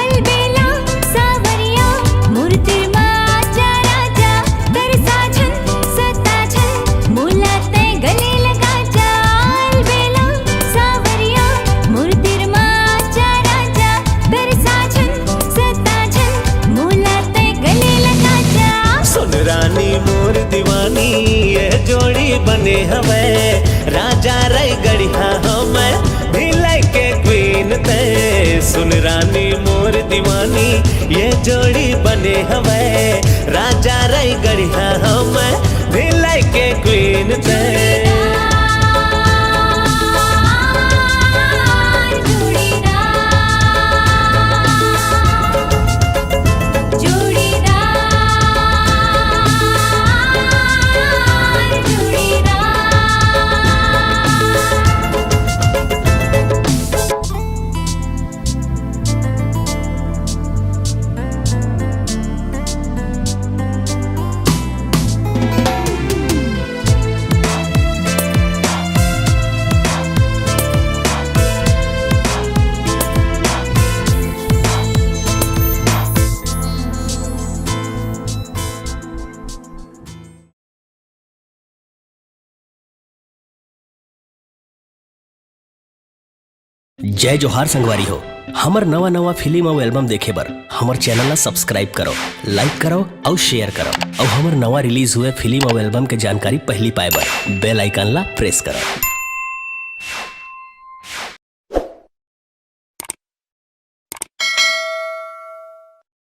अलबेला सावरिया मुर्तिर मा आजा राजा, कर साझन सताझन मोला तै गले लगा जा। अलबेला सावरिया मुर्तिर मा आजा राजा, कर साझन सताझन मोला तै गले लगा जा। सुन रानी मोर दीवानी, ये जोड़ी बने हवे, राजा रई गढ़िया हवे, भिलाई के क्वीन तै। सुन रानी मोर दीवानी, ये जोड़ी बने हवे, राजा रई गढ़िया हवे, भिलाई के क्वीन तै। जय जोहार संगवारी हो, हमर नवा नवा फिल्म अउ एल्बम देखे बर हमर चैनल ला सब्सक्राइब करो, लाइक करो अउ शेयर करो, अउ हमर नवा रिलीज हुए फिल्म अउ एल्बम के जानकारी पहली पाए बर बेल आइकन ला प्रेस करो।